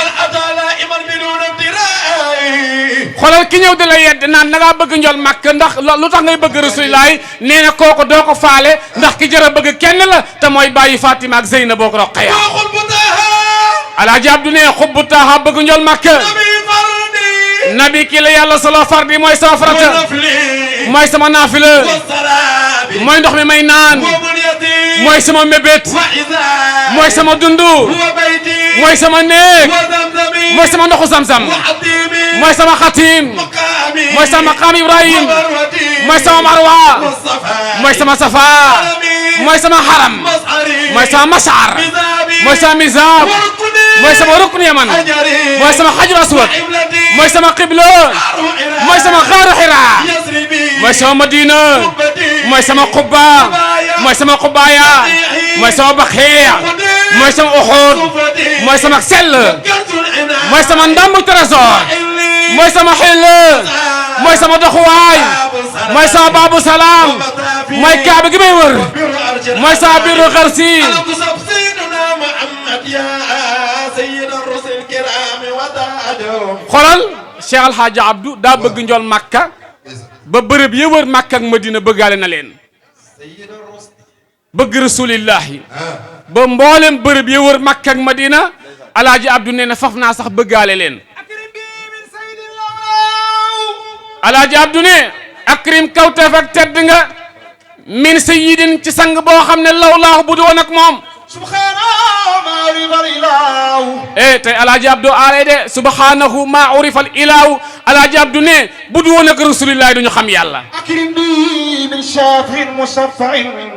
xoolal ki ñëw di la yedd naan da ngaa bëgg njol màkk ndax lu tax ngay bëgg rasulilaay nee na kooku doo ko faale ndax ki jërë bëgg kenn la te mooy bàyyi Fatima ak Zeynab boog Roqaya Alaaji Abdou nee xubbu taaha bëgg njol màkk nabi kii la yàlla solo fardi mooy sama farata mooy sama naafila mooy ndox mi may naan mooy sama mébét mooy sama dundu mooy sama néeg mooy sama ndoxu zamzam mooy sama xatim mooy sama maqaam Ibrahim mooy sama marwa mooy sama safa mooy sama haram mooy sama mashar mooy sama mizab mooy sama rukn yaman mooy sama hajar aswad mooy sama qibla mooy sama xaaru Hira mooy sama Madina mooy sama Quba mooy sama Qubaaya mooy sama Baxiya mooy sama Uhud mooy sama sell mooy sama ndambu trésor mooy sama xel mooy sama doxuwaay mooy sama baabu salaam mooy kaaba gi may wër mooy sama biiru xarsi xoolal Cheikh Alhaaji Abdou daa bëgg njol Makka ba bërëb yi wër Makka ak Madina bëggaale na leen bëgg rasulillahi ba mboolem bërëb yi wër Makka ak Madina Alhaaji Abdou nee na faf naa sax bëggaale leen Alhaaji Abdou ne akrim kawteef ak tedd nga min sayyidin ci sang boo xam ne lawlaahu bu doon ak moom tey Alhaaji Abdou aaree de subhanahu ma urifa al ilahu Alhaaji Abdou ne bu du woon ak rasulillahi duñu xam yàlla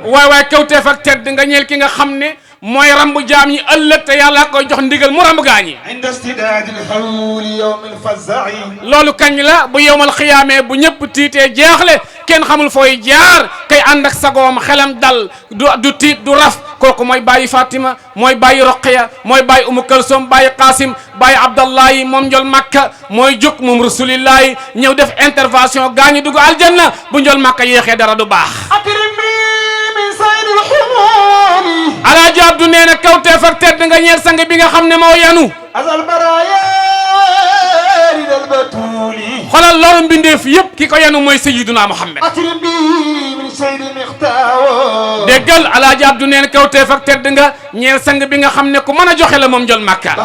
waay kawteef ak tedd nga ñeel ki nga xam ne mooy rambu jaam ñi ëllëg te yàlla koy jox ndigal mu rambu gaañi loolu kañ la bu yowmal xiyaamee bu ñëpp tiitee jeexle kenn xamul fooy jaar kay ànd ak sagoom xelam dal du tiit du raf kooku mooy bàyyi Fatima mooy bàyyi Roqiya mooy bàyyi Umu Kalsoom bàyyi Qasim bàyyi Abdallahi moom njol Makka mooy jóg moom rasulillahi ñëw def intervention gaañi dugg aljanna bu njol Makka yéexee dara du baax Alhaaji Abdou nee na kawteef ak tedd nga ñeel sang bi nga xam ne moo yanu xoolal loolu mbindeef yëpp ki ko yanu mooy Sayyiduna Muhammad déggal Alhaaji Abdou nee na kawteef ak tedd nga ñeel sang bi nga xam ne ku mën a joxe la moom njol Makka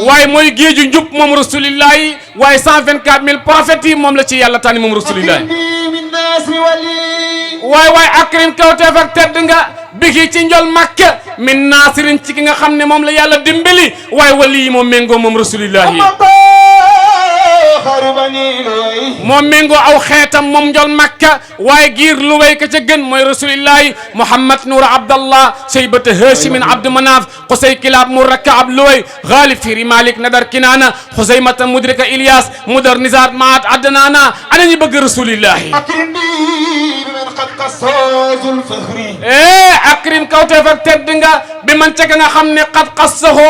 waaye mooy géeju njub moom rasulillahi waaye 124 000 prophètes yi moom la ci yàlla tànni moom rasulillahi waay akrim kawteef ak tedd nga bigi ci njol Makka min naasirin ci ki nga xam ne moom la yàlla dimbali waaye wali yi moom méngoo moom rasulillahi moom méngoo aw xeetam moom njol Makka waaye giir lu way ka ca gën mooy rasulillahi Muhammad Nour Abdallah Shaybata Hashimin Abdu Manaf Qusay Kilab Murra Kaab Luway Ghalib Firi Malik Nadar Kinana Xuzaymata Mudrika Ilyas Mudar Nizar Maat Adnana ana ñi bëgg rasulillahi akrim kawteef ak tedd nga bi man ca nga xam ne qad qassahu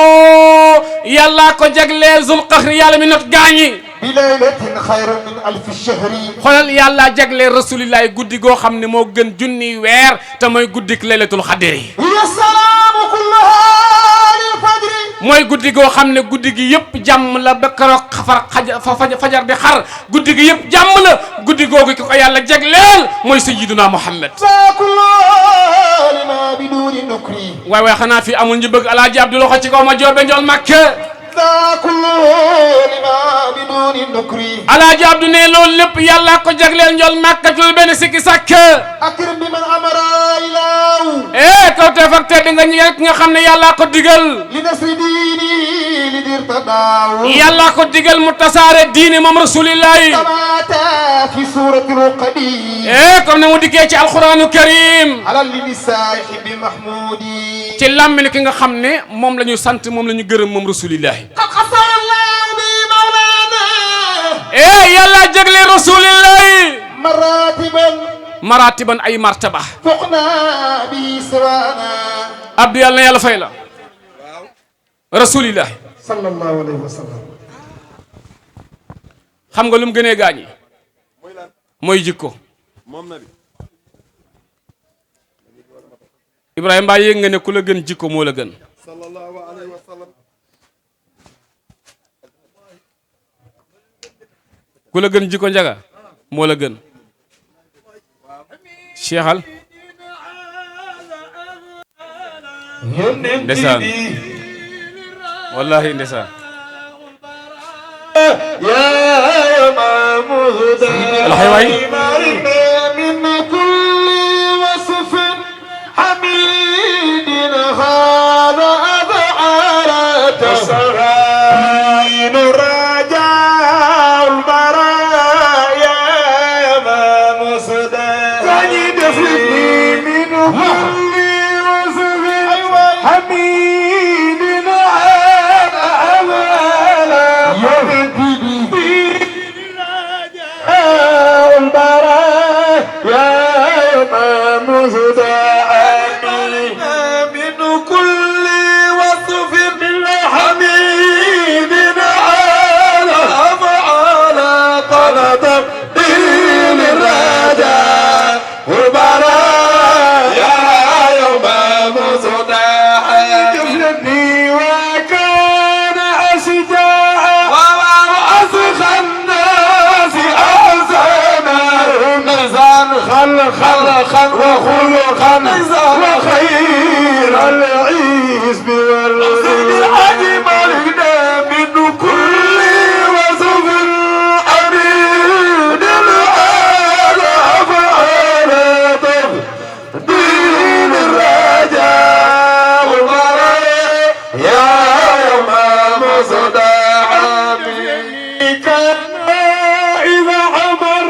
yàlla ko jagleel zul qaxri yàlla mi not gaañi bi laylatin xayrun min alfi shahri xoolal yàlla jagleel rasulillahi guddi goo xam ne moo gën junni weer te mooy guddik laylatul xadri ya salaamu kullaha lil fajr mooy guddi goo xam ne guddi gi yëpp jàmm la ba keroog fajar di xar guddi gi yëpp jàmm la guddi googu ki ko yàlla jagleel mooy sayyiduna Muhammad waay waay xanaa fii amul ñu bëgg alaaji Abdu loxo ci kaw ma joor be njool Makka alaaji Abdu ne loolu lépp yàlla ko jagleel njool Makka tul benn sikki sàkk kaw te fak tedd nga ñi nga xam ne yàlla ko digal yàlla ko digal mu tasaare diine moom rasulillahi comme ne mu dikkee ci alquranu karim ci làmmiñ ki nga xam ne moom la ñu sant moom la ñu gërëm moom rasulillahi yàlla jagle rasulillahi maratiban ay martaba abdu yàlla na yàlla fay la rasulillahi sallallahu alayhi wa sallam xam nga lu mu gënee gaañi mooy jikko Ibrahima mbaa yéeg nga ne ku la gën jikko moo la gën sallallahu alayhi wa sallam ku la gën jikko njaga moo la gën Cheikhal ndeysaan wallahi ndeysaan يا محمود الحيوان من كل وصف حميد هذا أبعاد سرين رجاء البرايا يا محمود سيد من كل وصف حميد هذا أبعاد خلقا وخلقا وخير العزب والعزب العجب لنا من كل وصف أريد العالى فعال تفضيل الرجاء والبراء يا يوم مصدع منك إذا عمر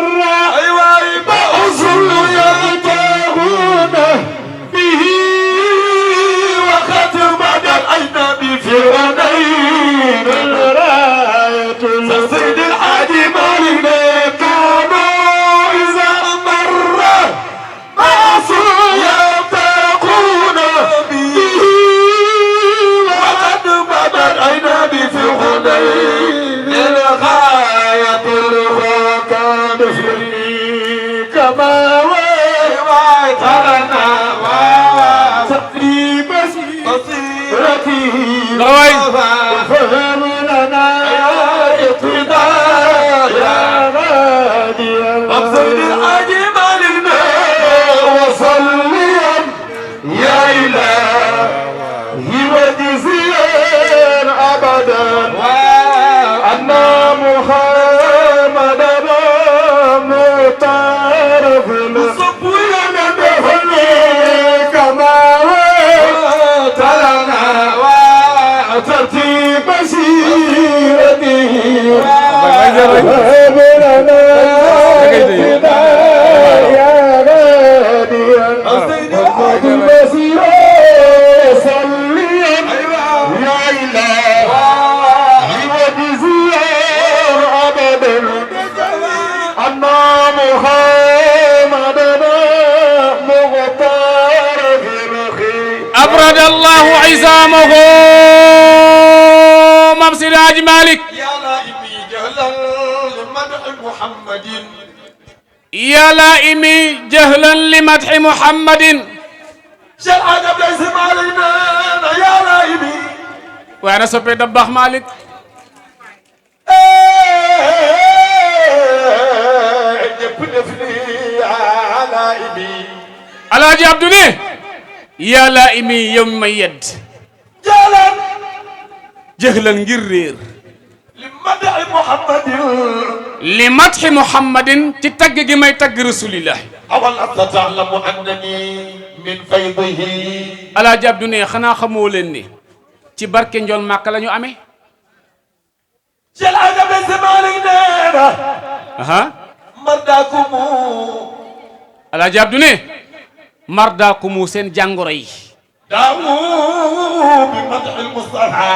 فرعونين الراية سيد الحاج مالك كانوا إذا مر معصوا يتقون به وقد بدر عينا بفرعونين الغاية الركان فيني كما ويترنا وتقريب بصيرته فهم لنا اقتداء يا غادي أبصر الأجمل وصليا يا إلهي وجزيا أبدا أن محمدا مختار في الصبويا ندفني كما وتلنا ترتيب مسيرته وهب لنا اقتداء يا غاديا وقد مسيرا صليا يا إلهي وجزيا أبدا أن محمدنا مختار في الخير أبرد الله عزامه مبصر حاج مالك يا لائمي جهلا لمدح محمد يا لائمي جهلا لمدح محمد شرعا قبل اسم علينا يا لائمي waaye na soppee da baax Malick ñëpp def ni ala ibi alaaji Abdou ne yaa laa imi yow mi may yedd jalan jëxlan ngir réer li mada'i muhammadin li matxi muhammadin ci tagg gi may tagg rasulillah awal anta ta'lamu annani min faydihi alaaji Abdou ne xanaa xamoo leen ni ci barke njol màkk la ñu amee jël agabe semalik neena aha mardakumu alaaji Abdou ne mardaakumu seen jàngoro yi daamu bi mada'i mustafa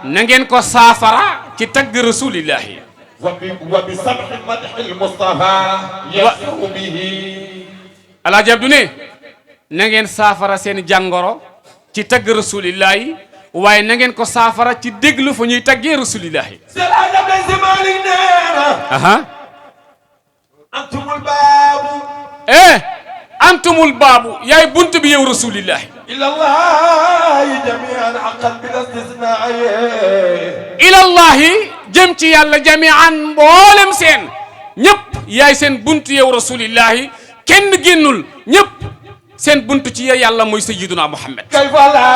na ngeen ko saafara ci tagg rasulillahi wa bi sabhi mada'i mustafa yashu bihi alaaji Abdou ne na ngeen saafara seen jàngoro ci tagg rasulillahi waaye na ngeen ko saafara ci déglu fa ñuy taggee rasulillahi jël agabe semalik neena aha antumul baabu antumul baabu yaay bunt bi yow rasulillahi ila allahi jami'an haqqan bil istisnaa ilallahi jëm ci yàlla jami'an mboolem seen ñëpp yaay seen bunt yow rasulillahi kenn génnul ñëpp seen bunt ci yàlla mooy sayyiduna Muhammad kayfa la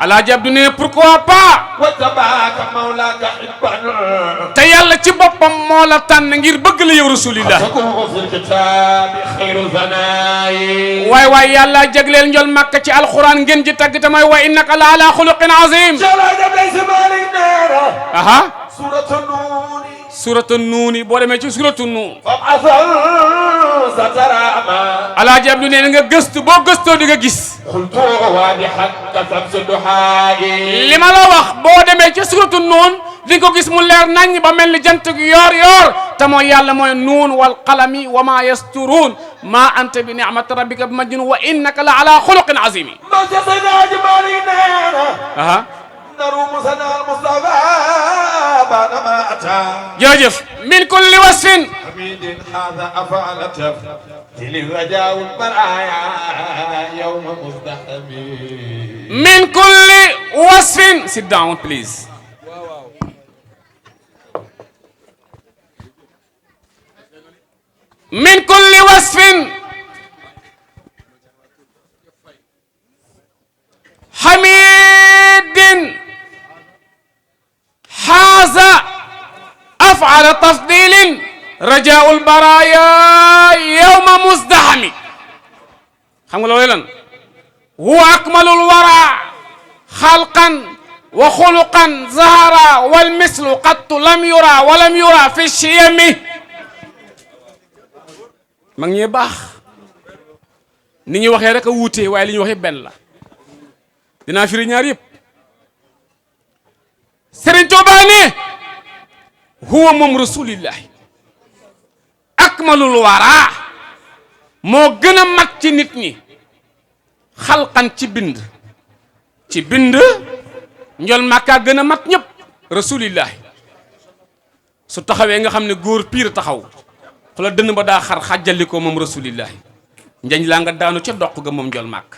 alaaji Abdou ne pourquoi pas wa tabaaka mawlaaka hibban te yàlla ci boppam moo la tànn ngir bëgg la yow rasulillah takunu fil kitaabi xayru zanaayi waay waay yàlla jagleel njol màkk ci alquran ngeen ji tagg te mooy wa innaka la ala xuluqin azim aha suuratu nuuni suratu nuuni boo demee ci suratu nuun fam asal sataraama alaaji Abdou nee na nga gëstu boo gëstoo di nga gis xultu waadihan ka samsi duhaayi li ma la wax boo demee ci suratu nuun di nga ko gis mu leer nañ ba mel ni jant gi yoor yoor te mooy yàlla mooy nuun wal qalami wa ma yasturuun ma anta bi ni'mati rabbika bi majnun wa innaka la ala xuluqin azimi ma jasanaaji maali neena aha narumu sanal mustafa baada ma ata jërëjëf min kulli wasfin حميد هذا أفعل تفتل الرجاء والبرايا يوم مزدحم min kulli wasfin sit down please min kulli wasfin hamidin haza af'ala tafdilin rajaul baraya yawma muzdahami xam nga loolu lan huwa akmalul wara xalqan wa xuluqan zahara wal mislu qattu lam yura wa lam yura fi shiyami mag ñee baax ni ñuy waxee rek a wuutee waaye li ñuy waxee benn la dinaa firi ñaar yëpp Serigne Touba ne huwa moom rasulillahi akmalul wara moo gën a mat ci nit ñi xalqan ci bind njol màkkaa gën a mat ñëpp rasulillahi su taxawee nga xam ne góor piir taxaw fu la dënn ba daa xar xàjjali ko moom rasulillahi njañ laa nga daanu ca doq ga moom njol màkk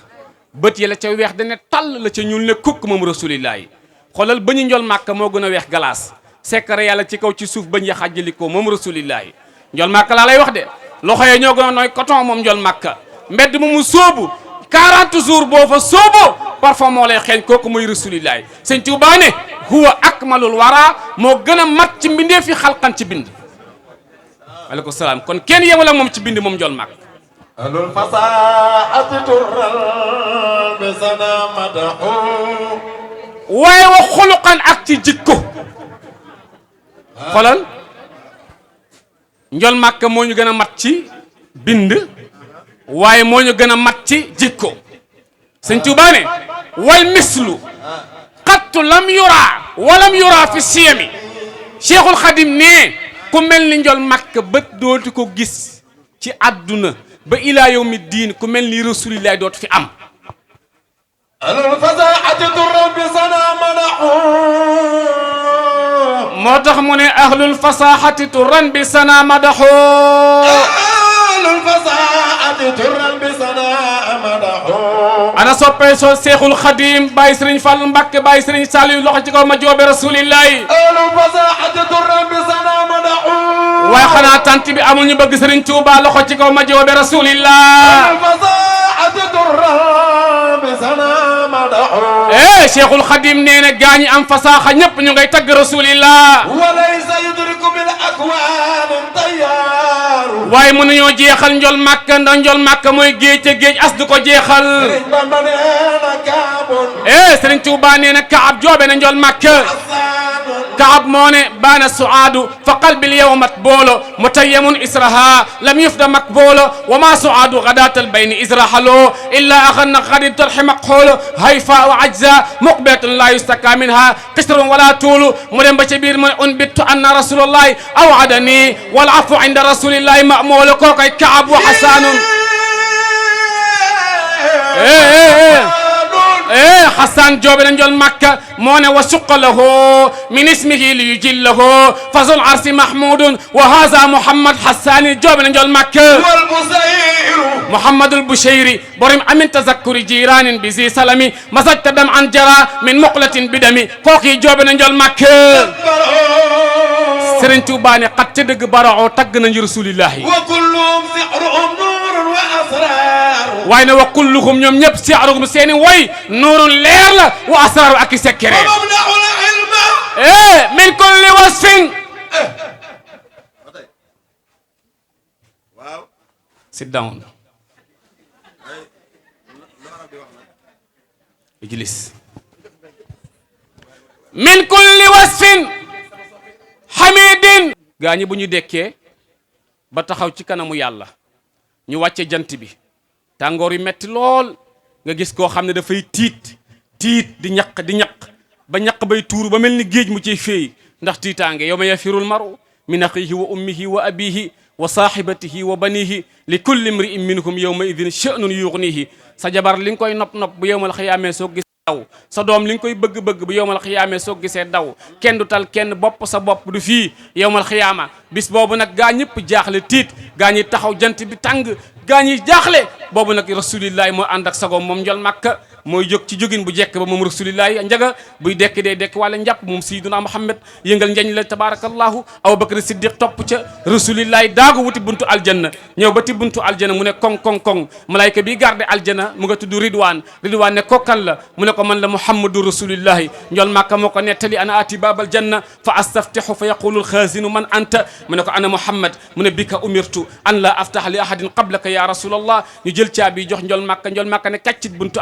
bët yi la ca weex dane tàll la ca ñuul ne kukk moom rasulillahi xoolal ba ñu njol màkk moo gën a weex galaas sekkare yàlla ci kaw ci suuf bañ ya xàjjali ko moom rasulillahi njol màkk laa lay wax de loxo yee ñoo gën a nooy coton moom njol màkk mbedd mu mu sóobu 40 jours boo fa sóoboo parfum moo lay xeeñ kooku muy rasulillahi sëñ Tuubaa ne huwa akmalul wara moo gën a mat ci mbindee fi xalqan ci bind aleykum salaam kon kenn yemul ak moom ci bind moom njol màkk alul fasaati turral bi sana madahu waaye wa xuluqan ak ci jikko xoolal njol màkk moo ñu gën a mat ci bind waaye moo ñu gën a mat ci jikko sëñ Tuubaa ne wal mislu qattu lam yura walam yura fi siyami Cheikhul Khadim ne ku mel ni njol màkk bët dootu ko gis ci àdduna ba ilaa yawmi diin ku mel ni rasulillahi dootu fi am alul fasaati turral bi sana madahu moo tax mu ne ahlul fasaxati turan bi sana madaxo alul fasaati turral bi sana madahu ana soppee so Seexul Xadim Baye Serigne Fall Mbacke Baye Serigne Saliou loxo ci kaw ma joobe rasulillahi waaye xanaa tant bi amul ñu bëgg Serigne Touba loxo ci kaw ma joobe rasulillah Cheikhul Khadim nee na gaañi am fasaaxa ñëpp ñu ngay tagg rasulillah waaye mënuñoo jeexal njol Makka ndax njol Makka mooy géej te géej as du ko jeexal Serigne Touba nee na Kaab joobe na njol Makka Kaab moo ne baana suaadu fa qalbi lyawma matboolo mutayyamun israha lam yufda makboolo wa ma suaadu gadatal bayni israhalo illa axanna xadid tarxi maqhoolo hayfa wa ajza muqbilatun la yustaka minha qisrun wala tuulu mu dem ba ca biir mu ne unbittu anna rasulallahi aw'adani wal afu inda rasulillahi ma'muulu kookay Kaab wa Hasanun Hassan joobe na njol Makka moo ne wa suqa lahu min ismihi li yujillahu fazul arsi mahmudun wa haza Muhammad Hassani joobe na njol Makka Muhammadul Bushayri borom amin tazakkuri jiranin bi zi salami masajta dam an jara min muqlatin bidami kooki joobe na njol Makka Serigne Touba ne xat ca dëgg barao tagg nañu rasulillahi waaye ne wa kulluhum ñoom ñëpp si'ruhum seeni woy nuurun leer la wa asraaru ak i sekkere min kulli wasfin sit down ijlis min kulli wasfin hamidin gaa ñi bu ñu dekkee ba taxaw ci kanamu yàlla ñu wàcce jant bi tàngoor yu metti lool nga gis koo xam ne dafay tiit di ñaq ba ñaq bay tuuru ba mel ni géej mu ciy féey ndax tiitaange yawma yafirul maru min axihi wa ummihi wa abihi wa sahibatihi wa banihi li kulli imri'in minhum yawma idin sha'nun yughnihi sa jabar li nga koy nopp bu yawmal xiyaamee soo gis daw sa doom li nga koy bëgg-bëgg bu yowmal xiyaamee soo gisee daw kenn du tal kenn bopp sa bopp du fii yowmal xiyaama bis boobu nag gaa ñëpp jaaxle tiit gaa ñi taxaw jant bi tàng gaa ñi jaaxle boobu nag rasulillahi moo ànd ak sagoom moom njol Makka mooy jóg ci jógin bu jekk ba moom rasulillahi njaga buy dekk dee dekk wala njàpp moom sayyiduna Muhammad yëngal njañ la tabarakallahu Abubakar Siddiq topp ca rasulillahi daagu wuti buntu aljanna ñëw ba ti buntu aljanna mu ne koŋ malayka bi garde aljanna mu nga tudd Ridwan ne kokkan la mu ne ko man la Muhammadu rasulillahi njol Makka moo ko nettali ana ati babal janna fa astaftihu fa yaqulu alxaazinu man anta mu ne ko ana Muhammad mu ne bika umirtu an la aftaha li ahadin qablaka ya rasulallah ñu jël caabi jox njol Makka ne kaccit buntu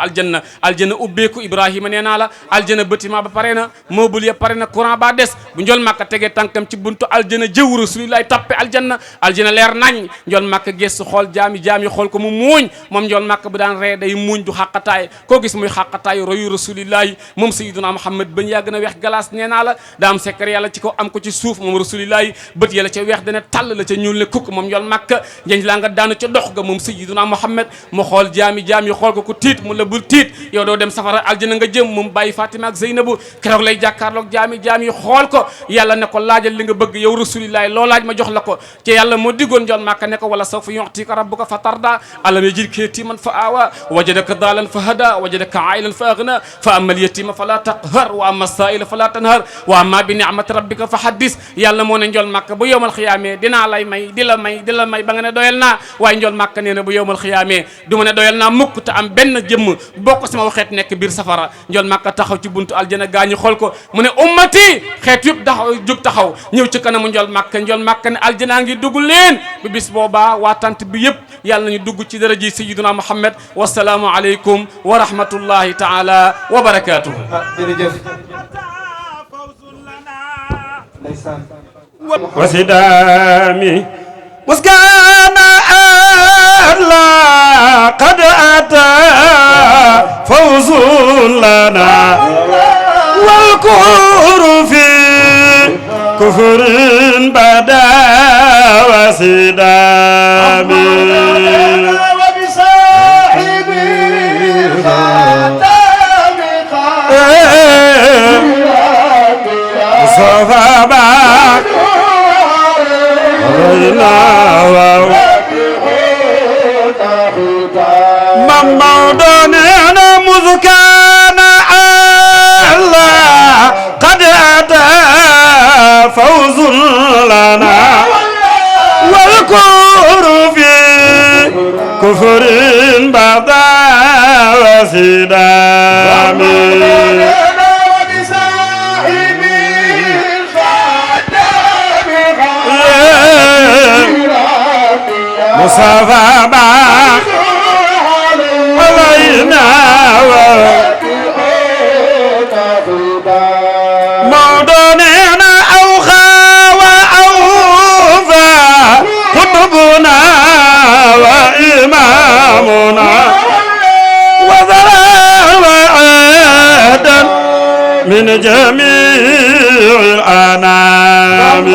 aljanna ubbeeku Ibrahima nee naa la aljanna bâtiment ba pare na meuble ya pare na courant ba des bu njol Makka tegee tànkam ci buntu aljanna jëw rasulillahi tappe aljanna leer nañ njol Makka gestu xool jaami xool ko mu muuñ moom njol Makka bu daan ree day muuñ du xaqataay koo gis muy xaqataay royu rasulillahi moom sayyiduna Muhammad bañ yàgg na weex galaas nee naa la daa am secret yàlla ci kaw am ko ci suuf moom rasulillahi bët yàlla ca weex dana tàll la ca ñuul ne kukk moom njol Makka njañ laa nga daanu ca dox ga moom sayyiduna Muhammad mu xool jaami xool ko ku tiit mu la bul tiit yow doo dem safara aljana nga jëm moom bàyyi Fatima ak Zeynabu keroog lay jàkkaarloog jaami xool ko yàlla ne ko laajal li nga bëgg yow rasulillahi loo laaj ma jox la ko ci yàlla moo diggoon njol Makka ne ko wala sawfa yu'tika rabbuka fa tarda alam yajidka yatiman fa awa wajadaka dalan fa hada wajadaka ailan fa aghna fa amma al yatima fala taqhar wa amma as-sa'ila fala tanhar wa amma bi ni'mati rabbika fa haddis yàlla moo ne njol Makka bu yowmal xiyaamee dinaa lay may di la may ba nga ne doyal naa waaye njol Makka nee na bu yowmal xiyaamee du ma ne doyal naa mukk te am benn jëmm bokk sama xeet nekk biir safara njol Makka taxaw ci buntu aljana gaañu xool ko mu ne ummati xeet yëpp jóg taxaw ñëw ci kanamu njol Makka ne aljana ngi dugg leen bi bis boobaa waa tant bi yëpp yàlla nañu dugg ci daraji sayyiduna Muhammad wasalaamu aleykum wa rahmatullahi taala wa barakatuh jërëjëf وسدامي مسكان أهلا قد أتى فوز لنا والكفر في كفر بدا وسدامي وبصاحبي صفابا ممدوننا الفوز كان الله قد أتى فوز لنا والكفر في كفر بعد وصدام مصطفى باق علينا موضوعنا أوخى وأوفى قطبنا وإمامنا وذرى وعادا من جميع الأنام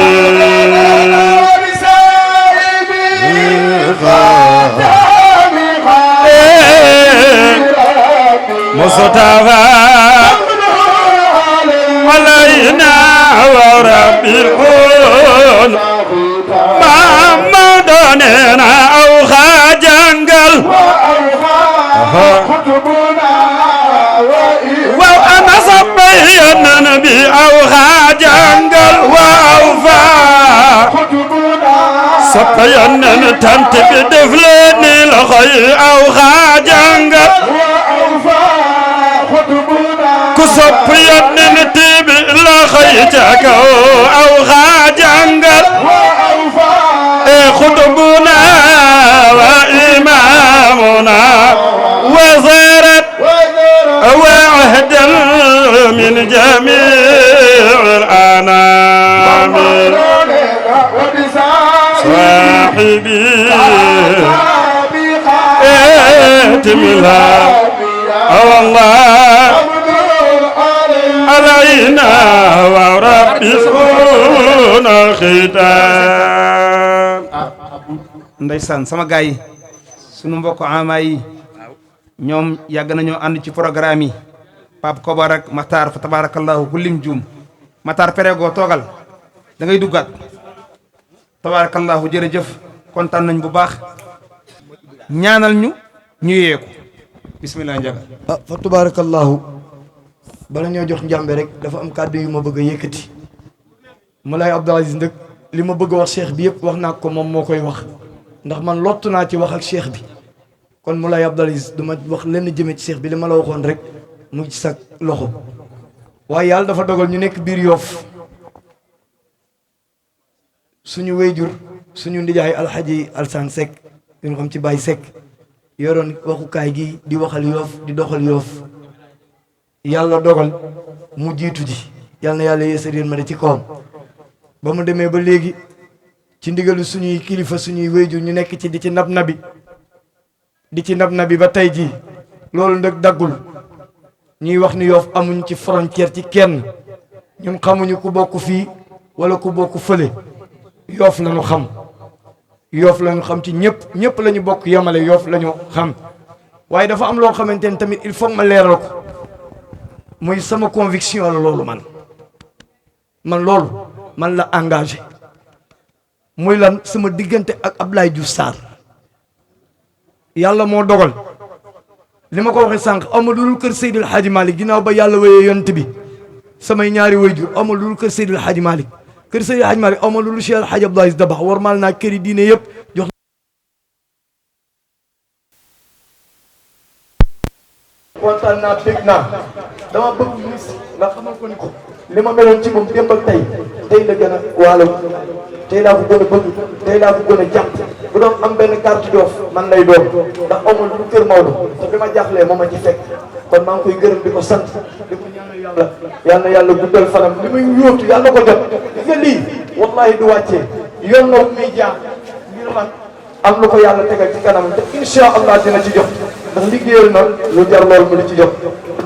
مصطفى علينا ورب الكون محمدنا أوخى جنجل وأنا صبي النبي أوخى جنجل وأوفى صبي النبي تنتبه دفلني الخير أوخى جنجل كسبي النتيب لا خيتك أو خاجنجل خطبنا وإمامنا وزارت وعهد من جميع الأنام صاحبي اتملا والله علينا وربنا ختام ndeysaan sama gaay yi sunu mbokk ama yi ñoom yàgg nañoo ànd ci programme yi Pape Kobar ak Matar fa tabarakallahu ku lim juum Matar perego toogal da ngay duggaat tabarakallahu jërëjëf kontaan nañ bu baax ñaanal ñu yeeku bismillah njaga fa tabarakallahu bala ñoo jox njàmbe rek dafa am kàddu yu ma bëgg a yëkkati Moulay Abdou Aziz ndëk li ma bëgg a wax cheikh bi yëpp wax naa ko moom moo koy wax ndax man lottu naa ci wax ak cheikh bi kon Moulay Abdou Aziz du ma wax lenn jëme ci cheikh bi li ma la waxoon rek mu ci sa loxo waaye yàlla dafa dogal ñu nekk biir Yoff suñu wéyjur suñu ndijaay alxaji Alsaan Seck ñu xam ci Baye Seck yoroon waxukaay gi di waxal Yoff di doxal Yoff yàlla dogal mu jiitu ji yàlla na yàlla yeesal yéen ma de ci kawam ba mu demee ba léegi ci ndigalu suñuy kilifa suñuy wéyjur ñu nekk ci di ci nab nabi ba tey jii loolu nag daggul ñuy wax ni Yoff amuñ ci frontière ci kenn ñun xamuñu ku bokk fii wala ku bokk fële Yoff lañu xam Yoff lañu xam ci ñëpp la ñu bokk yemale Yoff lañu xam waaye dafa am loo xamante ni tamit il faut ma leeral ko muy sama conviction la loolu man loolu man la engagé muy lan sama diggante ak Abdoulaye Diouf Sarr yàlla moo dogal li ma ko waxee sànq amul lu dul kër Seydil Hadji Malick ginnaaw ba yàlla wéyee yont bi samay ñaari wayjur amul lu dul kër Seydil Hadji Malick kër Seydil Hadji Malick amul lu dul Cheikh El Hadji Abdou Aziz Dabakh war maal naa kër yi diine yëpp jox kontaan naa bég naa dama bëgg ministre ndax xamal ko ni ko li ma meloon ci moom démb ak tey la gën a waalo tey laa ko gën a bëgg tey laa ko gën a jàpp bu doon am benn carte d'offre man lay doon ndax amul lu kër Maodo te bi ma jaaxlee moo ma ci fekk kon maa ngi koy gërëm di ko sant di ko ñaanal yàlla yal na yàlla guddal fanam li muy yóotu yàlla ko jot gis nga lii wallahi du wàccee yoon la muy jaar ngir man am lu ko yàlla tegal ci kanam te incha allah dina ci jot ndax liggéeyal na lu jar lool mu di ci jot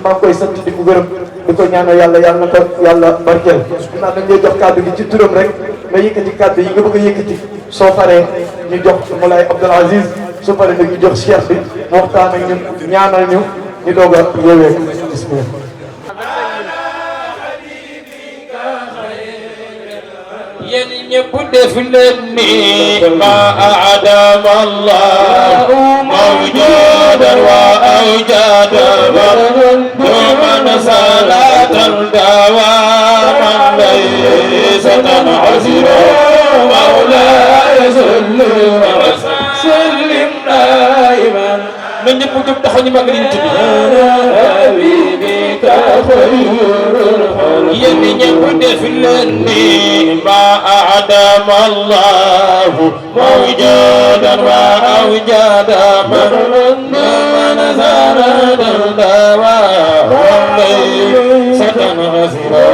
maa ngi koy sant di ko gërëm di ko ñaanal yàlla yàlla na ko yàlla barkeel naa dañ lay jox kàddu gi ci turam rek nga yëkkati kàddu yi nga bëgg a yëkkati soo paree ñu jox Moulay Abdou Aziz su paree nag ñu jox cheikh bi mu waxtaan ak ñun ñaanal ñu ñu doog a yeewee bismillah yéen ñëpp def leen ni ma adama Allah mawjudan wa awjada man salatan dawaman laysa tanhasira mawlaya salli wa sallim daiman na ñëpp jóg taxaw ñu mag liñ tudd habibika khayrul khalq yéen ñëpp def leen ni ma adama Allah mawjudan wa awjada man zarada dawa laysa tanhasira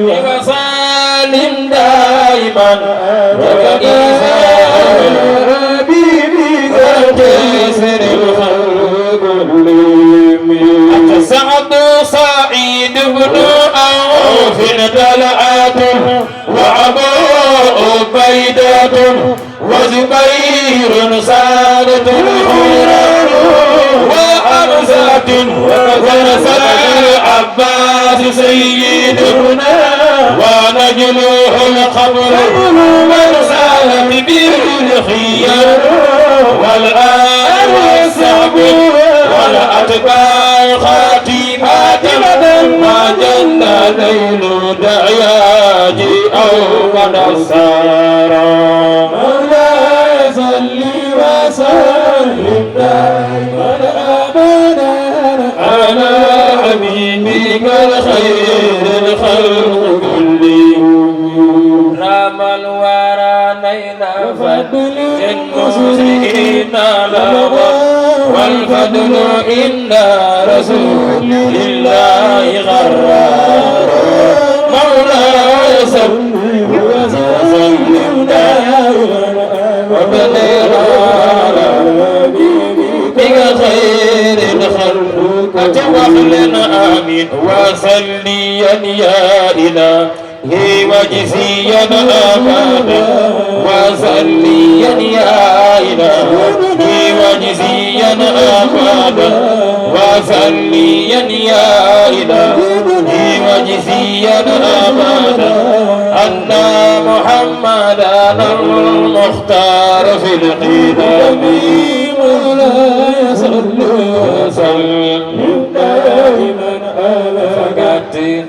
wa salim daiman سعد سعيد بن عوف طلعة وأبو عبيدة وزبير سادة الحرار وحمزة ورسل العباس سيدنا ونجله القبر مرسالة بالخيار والآل والصحب والأتباع خاتمات ما جن ليل دعياجي أو منصارا مولاي صل وسلم دائما أبدا على حبيبك الخير الخلق كلهم رام الورى نيل فضل المسلمين له والفضل إن رسول الله غرار مولاي صل وسلم دائما وبلغ على حبيبك خير الخلق أتوخلنا آمين وصليا يا إلهي وجزيا أبدا وصليا يا إلهي وجزيا أبدا وصليا يا إلهي وجزيا أبدا أن محمدا المختار في القدم مولاي صل وسلم دائما أبدا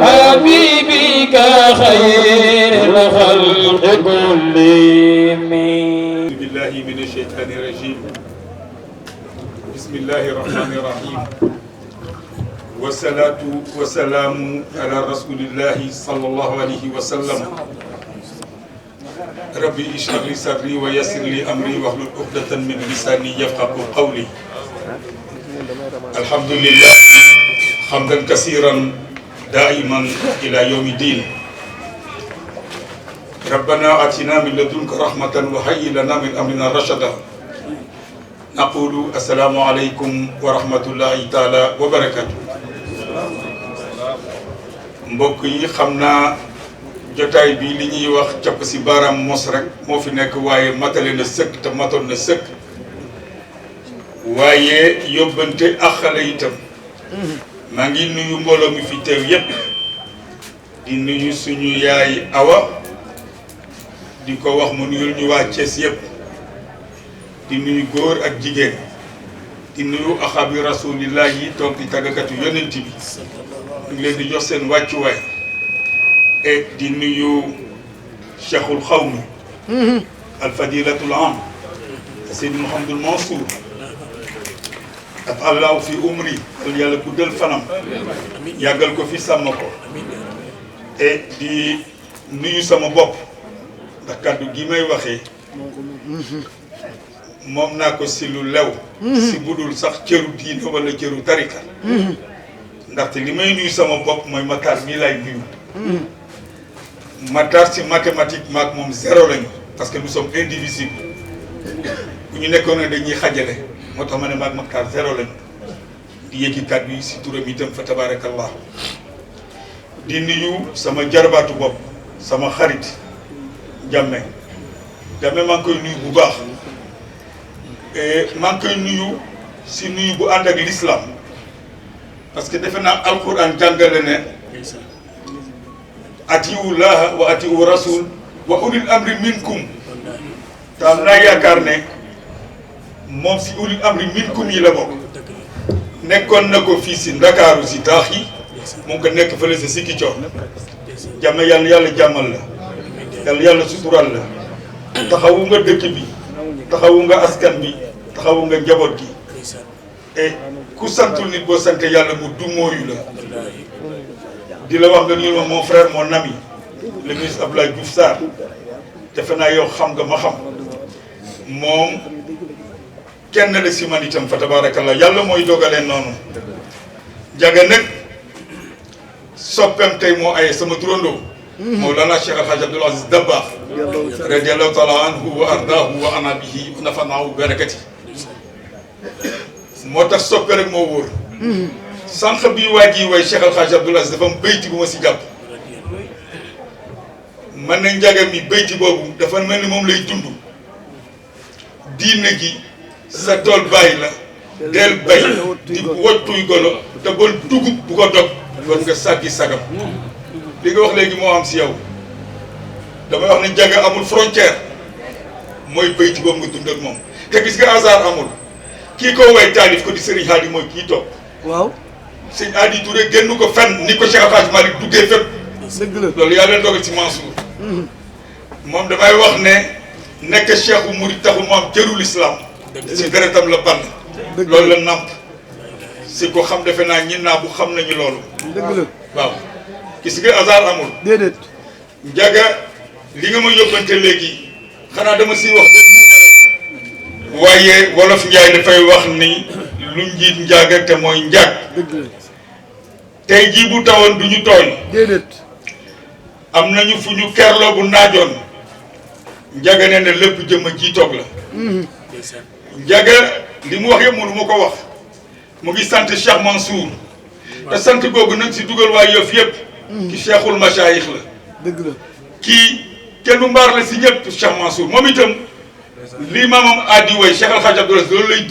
حبيبك خير الخلق كلهم بالله من الشيطان الرجيم بسم الله الرحمن الرحيم والصلاة والسلام على رسول الله صلى الله عليه وسلم ربي اشرح لي صدري ويسر لي أمري واحلل عقدة من لساني يفقهوا قولي الحمد لله حمدا كثيرا دائما إلى يوم الدين ربنا آتنا من لدنك رحمة وهيئ لنا من أمرنا رشدا نقول السلام عليكم ورحمة الله تعالى وبركاته mbokk yi xam naa jotaay bi li ñuy wax capp si baaraam mos rek moo fi nekk waaye matale na sëkk te matoon na sëkk waaye yóbbante ak xale itam maa ngi nuyu mbooloo mi fi teew yépp di nuyu suñu yaay Awa di ko wax mu nuyul ñu waa Thiès yépp di nuyu góor ak jigéen di nuyu axaabi rasulillah yi toog di tàggakatu yonent bi ñu ngi leen di jox seen wàccuwaay et di nuyu cheikhul xawmi alfadilatul am Seydi Mouhamadul Mansour atallahu fi umri wala yàlla guddal fanam yàggal ko fi sàmm ko et di nuyu sama bopp ndax kàddu gi may waxee moom naa ko si lu lew si budul sax cëru diine wala cëru tarika ndaxte li may nuyu sama bopp mooy Matar mii lay nuyu Matar si mathématique maak moom zéro lañu parce que nous sommes indivisibles bu ñu nekkoon ne dañuy xajale moo tax ma ne maak Matar zéro lañu di yëkki kàddu yi si turam itam fa tabarakallah di nuyu sama jarbaatu bopp sama xarit Jammeh maa ngi koy nuyu bu baax maa ngi koy nuyu si nuyu bu ànd ak l'islam parce que defe naa alquran jàngale ne atiu llaha wa atiu rasul wa ulil amri minkum te am naa yaakaar ne moom si ulil amri minkum yi la bokk nekkoon na ko fii si Ndakaaru si taax yi mu ngi ko nekk fële sa sikki coor jàmm yàlla yàlla jàmmal la yàlla yàlla sutural la taxawu nga dëkk bi taxawu nga askan bi taxawu nga njaboot gi et ku santul nit boo sante yàlla mu dumóoyu la di la wax nga nuyul ma mon frère mon ami le ministre Abdoulaye Diouf Sarr defe naa yow xam nga ma xam moom kenn la si man itam fa tabarakallah yàlla mooy dogalee noonu jaga nag soppem tey moo aye sama turandoo Mawlana Cheikh Al Hadj Abdoul Aziz Dabakh radiyallahu taala anhu wa ardaahu wa ana bihi nafanaahu barakati moo tax soppe rek moo wóor sànq bii waa ji way Cheikh Al Hadj Abdoul Aziz dafa am bayti bu ma si jàpp man na njaga mi bayti boobu dafa mel ni moom lay dund diine gi sa tool bàyyi la del bay di wottuy golo te bon dugub bu ko dog kon nga sàggi sagam li nga wax léegi moo am si yow damay wax ne njaga amul frontière mooy bayti boobu nga dund ak moom te gis nga hasard amul kii ko way taalif ko di Serigne Hadi mooy kii toog waaw Serigne Hadi Touré génn ko fenn ni ko Cheikh Al Hadj Malick duggee fépp dëgg la loolu yaa leen dogal si Mansour moom damay wax ne nekk cheikhu murid taxul mu am jërul islam si deretam la ball loolu la namp si ko xam defe naa ñin naa bu xam nañu loolu dëgg la waaw gis nga hasard amul déedéet njaga li nga ma yóbbante léegi xanaa dama siy wax ba muuma rek waaye wolof njaay dafay wax ni lu njiit njaaga te mooy njaag dëgg la tey jii bu tawoon du ñu tooñ déedéet am nañu fu ñu kerloo bu naajoon njaga nee na lépp jëmm ji toog la njaga li mu wax yëpp mënu ma ko wax mu ngi sant Cheikh Mansour te sant googu nag si dugal waa Yoff yëpp ki cheikhul machaayix la dëgg la kii kenn du mbaar la si ñëpp Cheikh Mansour moom itam lii maamam addi way Cheikh Al Hadj Abdoul Aziz loolu lay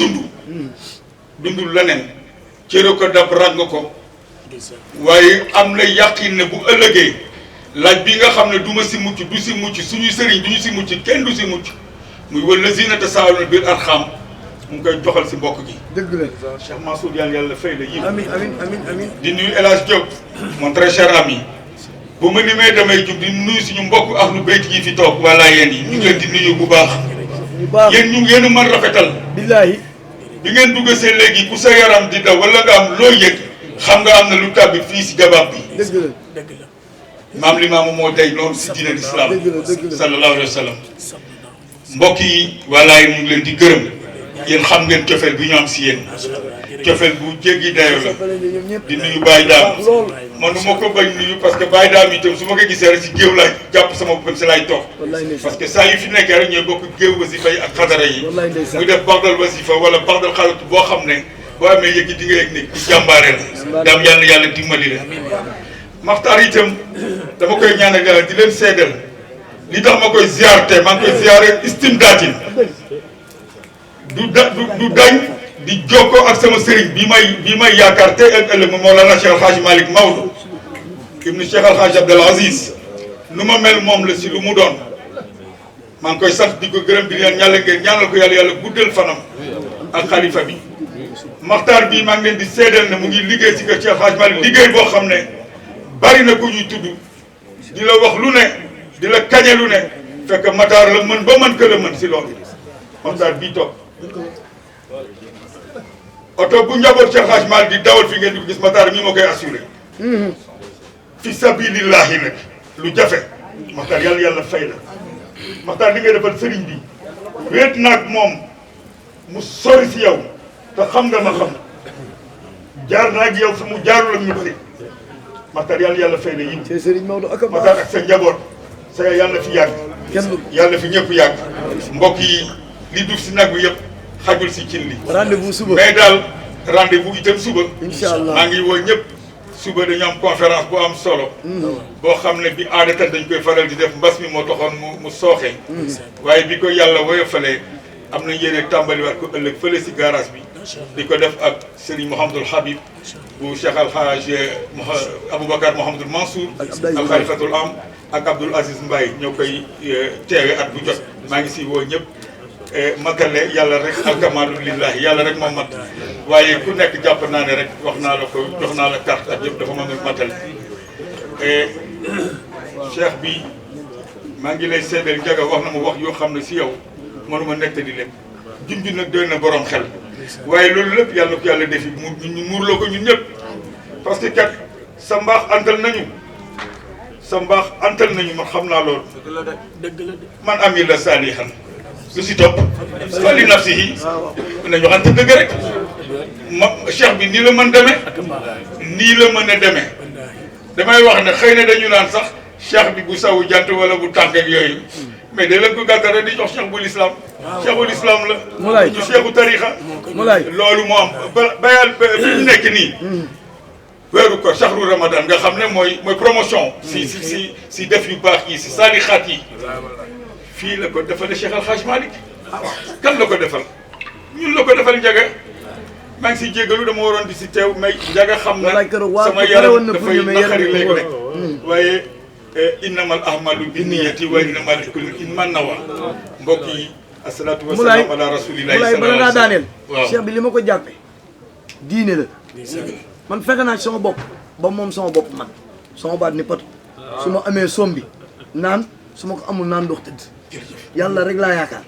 dundul leneen cëre ko dab ràng ko waaye am na yàqin ne bu ëllëgee laaj bi nga xam ne du ma si mucc du si mucc suñuy sëriñ du ñu si mucc kenn du si mucc muy wallazina tasaaluna bil arham mu ngi koy joxal si mbokk gi. dëgg la Cheikh Mansour yàlla fay la yiw. amiin amiin amiin amiin. di nuyu El Hadj Diop mon très cher ami bu ma limee damay jub di nuyu suñu mbokk ahlu bayt yi fi toog wala yéen yi ñu ngi leen di nuyu bu baax. bu baax yéen ñu ngi leen a mën rafetal. billaahi. bi ngeen dugg see léegi ku sa yaram di daw wala nga am loo yëg xam nga am na lu tàbbi fii si jabaab bi. dëgg la dëgg la. maam li maamu moo day loolu si diine l'islam sallallahu alayhi wa sallam mbokk yi walaay ñu ngi leen di gërëm yéen xam ngeen cofeel bi ñu am si yéen cofeel bu jéggi dayo la di nuyu Baye Daam man ma ko bañ nuyu parce que Baye Daam itam su ma ko gisee rek si géew laay jàpp sama bopp si laay toog parce que saa yu fi nekkee rek ñooy bokk géew wasifa yi ak xadara yi muy def bardal wasifa wala bardal xalatu boo xam ne boo amee yëg di nga yëg ne ku jàmbaare la daam yàlla dimbali la Maxtaar itam dama koy ñaanal yàlla di leen seedal li tax ma koy ziar te maa ngi koy ziare istimdaatin du dañ di jokkoo ak sama sëriñ bi may yaakaar tey ak ëllëg Mawlana Cheikh Al Hadj Malick Maodo ibnu Cheikh Al Hadj Abdoul Aziz nu ma mel moom la si lu mu doon maa ngi koy sant di ko gërëm di leen ñaanal ngeen ñaanal ko yàlla guddal fanam ak xalifa bi Maxtaar bi maa ngi leen di seedal ne mu ngi liggéey si kër Cheikh Al Hadj Malick liggéey boo xam ne bari na ku ñuy tudd di la wax lu ne di la kañe lu ne fekk Matar la mën ba mën que la mën si loolu Matar bii toog oto bu njaboot Cheikh Hadj Malick di dawal fi ngeen di ko gis Matar mii moo koy assuré fi sabilillahi nag lu jafe Matar yàlla fay la Matar li ngay defal sëriñ bi wéet naag moom mu sori si yow te xam nga ma xam jaar naag yow fu mu jaarul ak ñu bëri Matar yàlla fay la yiw Serigne Maodo ak Matar ak sa njaboot sa yàlla fi yàgg yàlla fi ñëpp yàgg mbokk yi li duf si nag bi yëpp xajul si cin li rendez-vous suba mais daal rendez-vous itam suba incha allah maa ngi woo ñëpp suba dañu am conférence bu am solo boo xam ne bi aadatan dañ koy faral di def mbas mi moo taxoon mu sooxee waaye bi ko yàlla woyofalee am na yéene tàmbaliwaat ko ëllëg fële si garage bi di ko def ak Serigne Mouhamadul Habib bu Cheikh Alhaj Aboubacar Mouhamadul Mansour al Khalifatul Am ak Abdoul Aziz Mbaye ñoo koy teewe at bu jot maa ngi si woo ñëpp matale yàlla rek alkamalu lillahi yàlla rek moom mat waaye ku nekk jàpp naa ne rek wax naa la ko jox naa la carte ak yëpp dafa mën a matale cheikh bi maa ngi lay seedeel Njaga wax na ma wax yoo xam ne si yow mënuma nettali lépp junj nag doy na borom xel waaye loolu lépp yàlla ko yàlla defi ñu muurloo ko ñun ñëpp parce que kat sa mbaax antal nañu sa mbaax antal nañu man xam naa loolu man amir la saalihan lu si topp fali nafsihi nañu waxante dëgg rek ma cheikh bi nii la mën demee nii la mën a demee damay wax ne xëy na dañu naan sax cheikh bi bu sawu jant wala bu tànk ak yooyu mais da leen ko gàttal rek di jox cheikh bul islam cheikhul islam la ñu cheikhu tarixa loolu moo am bayal fi ñu nekk nii weeru ko shahru ramadan nga xam ne mooy promotion si def yu baax yi si saalixaat yi fii la ko defal Cheikh Al Hadj Malick kan la ko defal ñun la ko defal Njaga maa ngi si jégalu dama waroon di si teew mais Njaga xam na sama yaram dafay naqari léeg-léeg waaye innamal ahmalu binniyati wa innamal likulli imri'in ma nawa mbokk yi asalaatu wasalaam ala rasulillahi Moulay bala ngaa daaneel waaw cheikh bi li ma ko jàppe diine la man fexe naa sama bopp ba moom sama bopp man sama baat ni poto su ma amee sombi naan su ma ko amul naan ndox tëdd yàlla rek laa yaakaar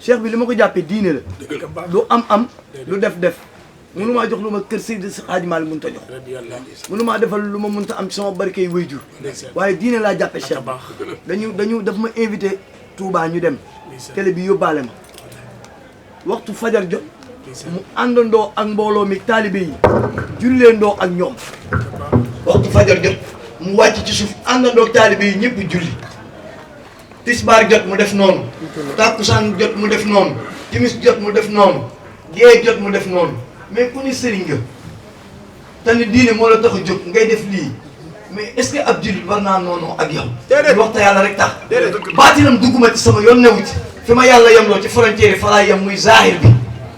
cheikh bi li ma ko jàppee diine la lu am lu def mënu maa jox lu ma kër Seydi Hadji Malick mënut a jox mënu maa defal lu ma mënut a am ci sama barkey wayjur waaye diine laa jàppee cheikh dañu daf ma invité Touba ñu dem télé bi yóbbaale ma waxtu fajar jot mu àndandoo ak mbooloo mi taalibe yi julleendoo ak ñoom waxtu fajar jot mu wàcc ci suuf àndandoo ak taalibe yi ñëpp julli tisbaar jot mu def noonu takkusaan jot mu def noonu timis jot mu def noonu gée jot mu def noonu mais ku ni sëriñ nga te ni diine moo la tax a jóg ngay def lii mais est-ce que ab jullit war naa noonu ak yow di waxta yàlla rek tax baatinam dugguma ci sama yoon newu ci fi ma yàlla yem loo ci frontière yi fa laa yem muy zahir bi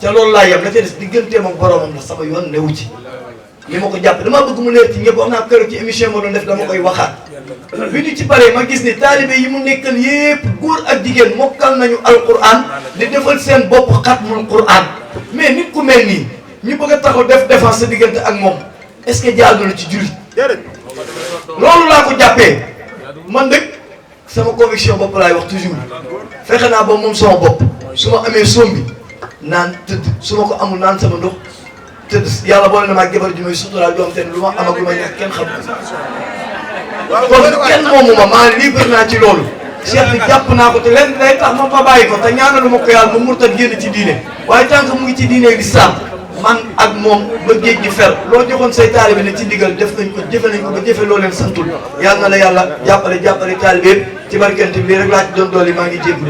ca loolu laa yem la ca des digganteem ak boromam la sama yoon newu ci li ma ko jàpp damaa bëgg mu leer ci ñëpp wax naa keroog ci émission moo doon def dama koy waxaat bi ñu ci paree ma gis ni taalibe yi mu nekkal yépp góor ak jigéen mokkal nañu alquran di defal seen bopp xatmul quran mais nit ku mel nii ñu bëgg a taxaw def défense sa diggante ak moom est-ce que jaadu na ci jullit loolu laa ko jàppee man nag sama conviction bopp laay wax toujours fexe naa ba moom sama bopp su ma amee sombi naan tëdd su ma ko amul naan sama ndox tëdd yàlla boole na maa jabar ji may suturaal doom te lu ma am ak lu ma ñàkk kenn xam kon kenn moomu ma maa libre naa ci loolu cheikh bi jàpp naa ko te leen day tax ma fa bàyyi ko te ñaanalu ma ko yàlla ma murtat génn ci diine waaye tant que mu ngi ci diine lislaam man ak moom ba géej gi fer loo joxoon say taalibe ne ci ndigal def nañ ko jëfe nañ ko ba jëfe loo leen santul yàlla na la yàlla jàppale taalibe yëpp ci barkante bi rek laa ci doon dool yi maa ngi jéggu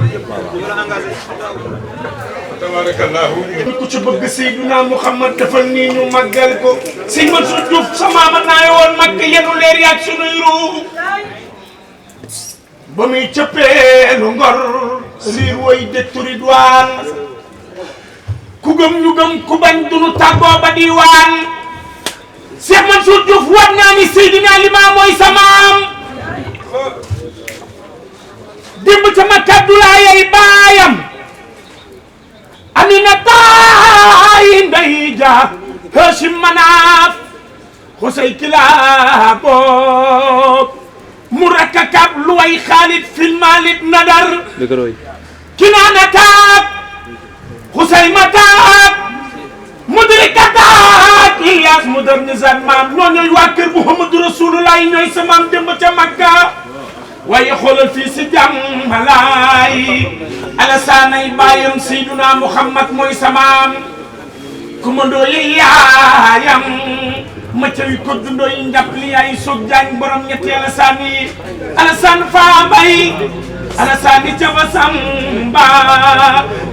tabarakallahu ku ci bëgg Seydina Muhammad defal nii ñu màggal ko sëñ Mansour Diouf sama ma naa woon mag yenu leer yaag sunuy ruu ba muy cëppeelu ngor riir woy dettu ridwaan ku gëm ñu gëm ku bañ dunu tàggoo ba diwaan Cheikh Mansour Diouf war naa ni Seydina Limaamu mooy samaam démb ca Makka Abdoulaye ay baayam Amina taay nday ja Hashim Manaaf Xusay Kilaabo mu rakkakab lu way Xaalid fil Maalid Nadar Kinaana taab Xusay Mataab Mudrikataat Ilyas modernisat maam ñoo ñooy waa kër Muhammadu Rasulullah ñooy sa maam démb ca Makka waaye xoolal fii si jàmmalaay alasaanay bàyyam Seydina Muhammad mooy samaam kumandoo yi yaayam ma cawi ko dundoo yi njàpp li yaay soog jaañ borom ñetti alasaan yi alasaan faa bay alasaani caba samba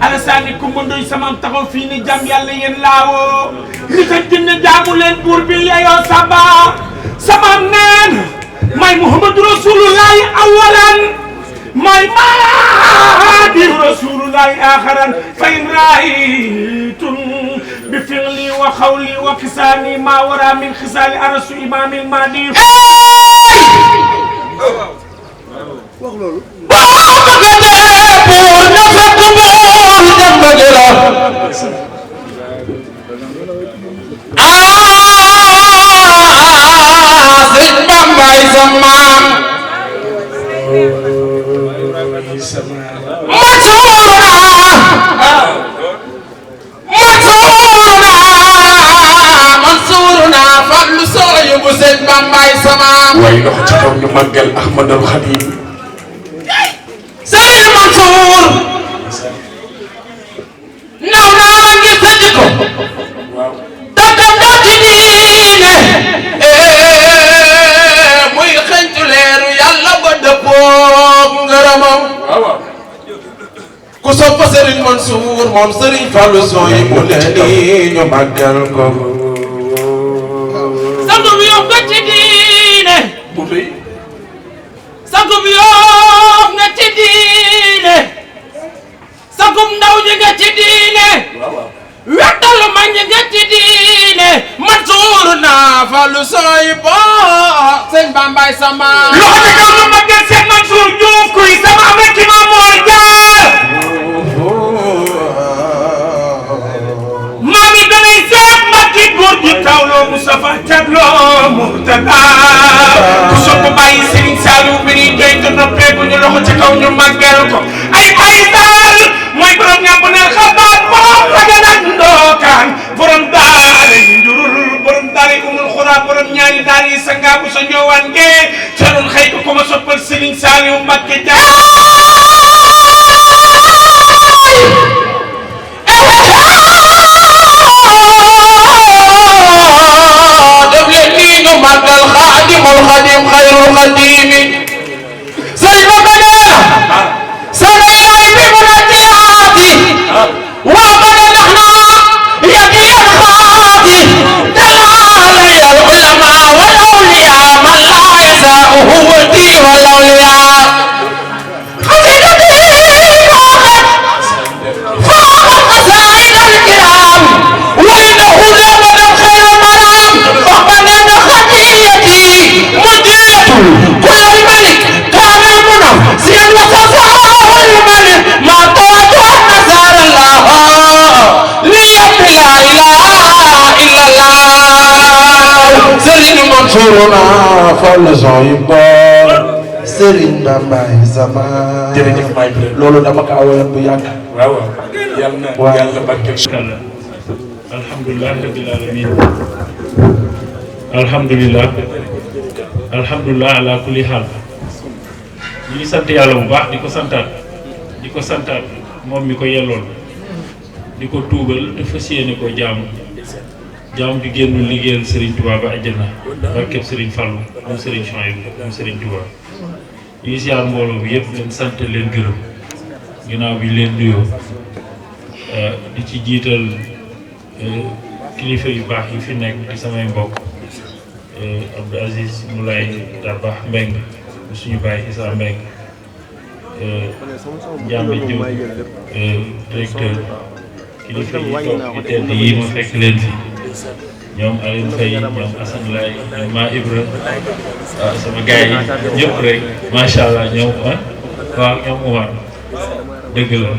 alasaani kumandoo yi samaam taxaw fii ni jàmm yàlla yéen laawoo nit ak jinne jaamu leen buur bi yayoo saba samaam neen may Muhammadu Rasulullahi awalan may Mahdi Rasulullahi akharan fa in raaytum bi fi'li wa خولي وكساني ما ورا من خصال أرس إمام المهدي way dox ci kaw ñu màggal Ahmadul Xadim Sëriñ Mansour naw naa ngir sa jikko takkam doo ci diine muy xëncu leeru yàlla ba dëppoo ngërëmam ku sopp Sëriñ Mansour moom Sëriñ Fallou son yi mu leen ni ñu màggal ko sangu bi yokk ci diine sangu bi yokk nga ci diine sangum ndaw ñi nga ci diine wettalu mag ñi nga ci diine Mansour naa Fallou sooy bo sëñ Bambaay sama loxo ci kaw lu màggal seen Mansour Diouf kuy sama am rek ki ma moor jaar maam yi danay seet mbakki góor gi tawloo Moustapha Thiagloo Murtada ku sopp bàyyi Serigne Saliou bi ni doy te noppeeku ñu loxo ci kaw ñu màggal ko ay Sall mooy borom ñàmb ne xabaat borom ragal ak ndookaan borom daara yi njurul borom daara yi umul xuraa borom ñaari daara yi sanga bu sa ñëwaan ngee ca doon xëy ko ma soppal Serigne Saliou Mbacké màggal xaadimul xadim xayrul xadimi sëriñ ba baneena sana yaay bi mu la jiyaati waa bane ndax naa yadi yan xaati dalaala yal ulama wal awliya man laa yasaauhu wati wal awliya xasidati faaxat qasaid al kiram wa innahu labadan xayrul maram wax baneena كل الملك كان المنى سيا وصفاه الملك ما توجه نزار الله ليب لا اله الا الله سيرين منصورنا فال زايبا سيرين بامباي زمان جërëjëf may loolu dama ka awoon bu yàgg waaw yàlla barke alhamdulillah rabbil alamin alhamdulilah ala kulli xaal ñu ngi sant yàlla bu baax di ko santaat moom mi ko yellool di ko tuubal te fas yéene ko jaamu di génn liggéeyal Serigne Touba ba àjjana barkeb Serigne Fallou moom Serigne Chouaïbou moom Serigne Touba ñu ngi siyaar mbooloo bi yëpp leen sant leen gërëm ginnaaw bi leen nuyoo di ci jiital kilifa yu baax yi fi nekk di samay mbokk Abdou Aziz Moulay Dabax Mbeng suñu baay Issa Mbeng Ndiambe Diop directeur kilifa yi toog ci tedd yi ma fekk leen fi ñoom Alioune Faye ñoom Assane Laye ñoom Ma Ibra sama gars yi ñëpp rek macha allah ñoom waaw ñoom Umar dëgg la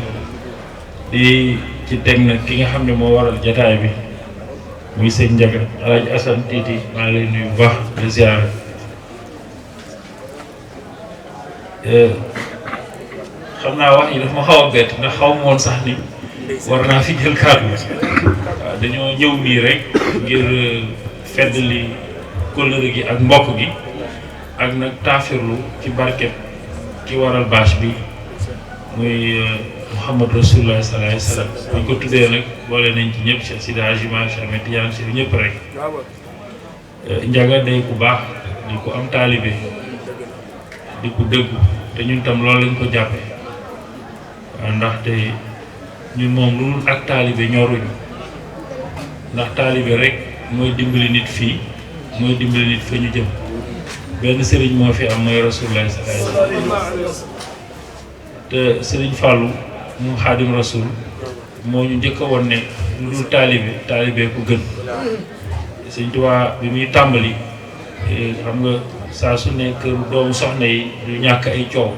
di ci teg nag ki nga xam ne moo waral jataay bi muy sëñ Ndiaga Alaaji Assane Titi maa ngi lay nuyu bu baax di ziar xam naa wax yi daf ma xaw a bett ndax xaw ma woon sax ni war naa fi jël kàddu waaw dañoo ñëw nii rek ngir feddali kóllëre gi ak mbokk gi ak nag taafirlu ci barket ki waral bâche bi muy Muhammad Rasulullah sallallahu alayhi wa sallam buñ ko tuddee nag boole nañ ci ñëpp Cheikh Sidi Hadji Malick Cheikh Ahmed Tidiane Sy ñëpp rek Ndiaga day ku baax di ko am taalibe di ko dëggu te ñun tam loolu lañ ko jàppe waaw ndaxte ñun moom lu dul ak taalibe ñoruñu ndax taalibe rek mooy dimbali nit fii mooy dimbali nit fa ñu jëm benn sëriñ moo fi am mooy Rasulullah sallallahu alayhi wa sallam te sëriñ Fallou mu Xaadim Rasul moo ñu njëkk a woon ne lu dul taalibe ko gën Sëñ Tuubaa bi muy tàmbali xam nga saa su ne kër doomu soxna yi du ñàkk ay coow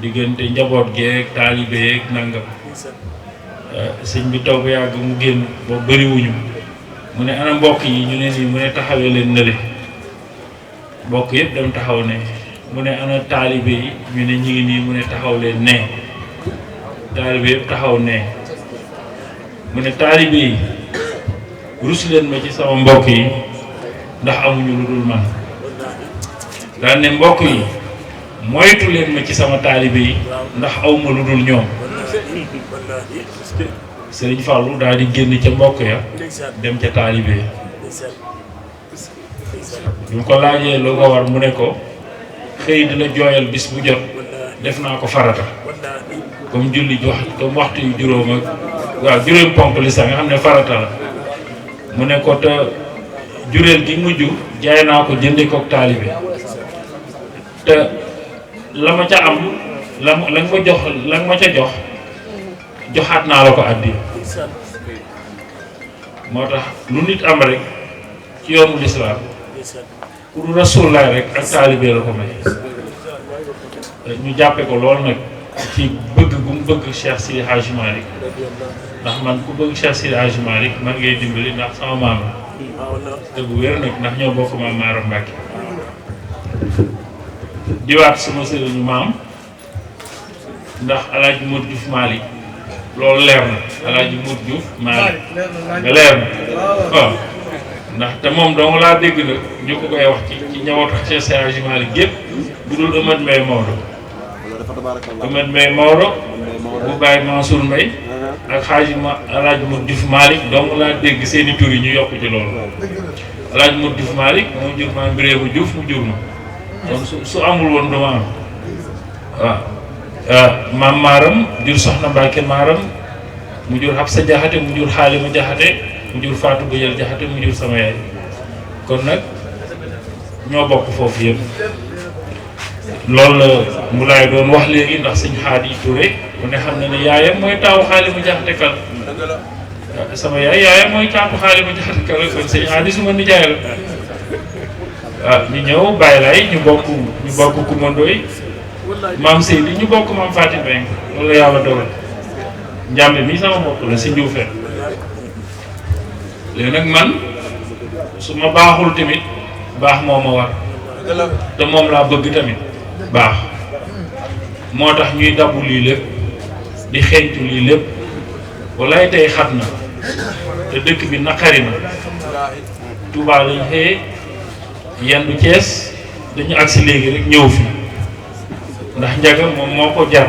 diggante njaboot geeg taalibe yeeg nangam sëñ bi taw ba yàgg mu génn boo bëriwuñu mu ne ana mbokk yi ñu ne nii mu ne taxawee leen nële mbokk yëpp dem taxaw ne mu ne ana taalibe yi ñu ne ñi ngi nii mu ne taxaw leen ne taalibe yëpp taxaw ne mu ne taalibe yi rus leen ma ci sama mbokk yi ndax amuñu lu dul man daal ne mbokk yi moytu leen ma ci sama taalibe yi ndax awma lu dul ñoom Sëriñ Fallou daal di génn ca mbokk ya dem ca taalibe ya bi mu ko laajee lu ko war mu ne ko xëy di la jooyal bis bu jot def naa ko farata comme julli jox comme waxtu yu juróom ak waaw juróom ponk li sax nga xam ne farata la mu ne ko te jureel gi mujj jaay naa ko jënde kook taalibe te la ma ca am la nga ma ca jox joxaat naa la ko addi moo tax lu nit am rek ci yoonu lislaam ku du Rasulullah rek ak taalibe la ko may ñu jàppe ko lool nag ci bëgg gu mu bëgg Cheikh Sidi Hadji Malick ndax man ku bëgg Cheikh Sidi Hadji Malick man ngay dimbali ndax sama maam la te bu wér nag ndax ñoo bokk maam Maaram Mbàkke diwaat sama sëriñu maam ndax Alaaji Modou Diouf Malick loolu leer na Alaaji Modou Diouf Malick nga leer na waaw ndax te moom dong laa dégg nag ñu ko koy wax ci ñawatu Cheikh Sidi Hadji Malick gépp bu dul Amad Mbaye Maodo Amad Mbaye Maodo bu Baye Mansour Mbaye ak xaaji Alaaji Modou Diouf Malick dong laa dégg seeni tur yi ñu yokk ci loolu Alaaji Modou Diouf Malick moo jur maa Mbiree Diouf mu jur ma kon su amul woon dama am waaw maam Maaram jur Soxna Mbacke Maaram mu jur Habsa Jaxate mu jur Xaalima Jaxate mu jur Fatou Gueye Jaxate mu jur sama yaay kon nag ñoo bokk foofu yëpp loolu la mu laay doon wax léegi ndax sëñ Xaadi Touré mu ne xam ne ne yaayam mooy taawu Xaalima Jaxate Kala sama yaayam mooy caatu Xaalima Jaxate Kala kon sëñ Xaadi suma nijaay la waaw ñu ñëw Baye Laye ñu bokk Kumandooy maam Seydi ñu bokk maam Fatim Beng loolu la yàlla dogal njàmbe mi sama mbokk la si Njuufeen léegi nag man su ma baaxul tamit baax moo ma war te moom laa bëgg tamit baax moo tax ñuy dabu lii lépp di xeeñtu lii lépp walaay tey xat na te dëkk bi naqari na Touba lañ xëyee yendu Cees dañu agsi léegi rek ñëw fi ndax njaga moom moo ko jar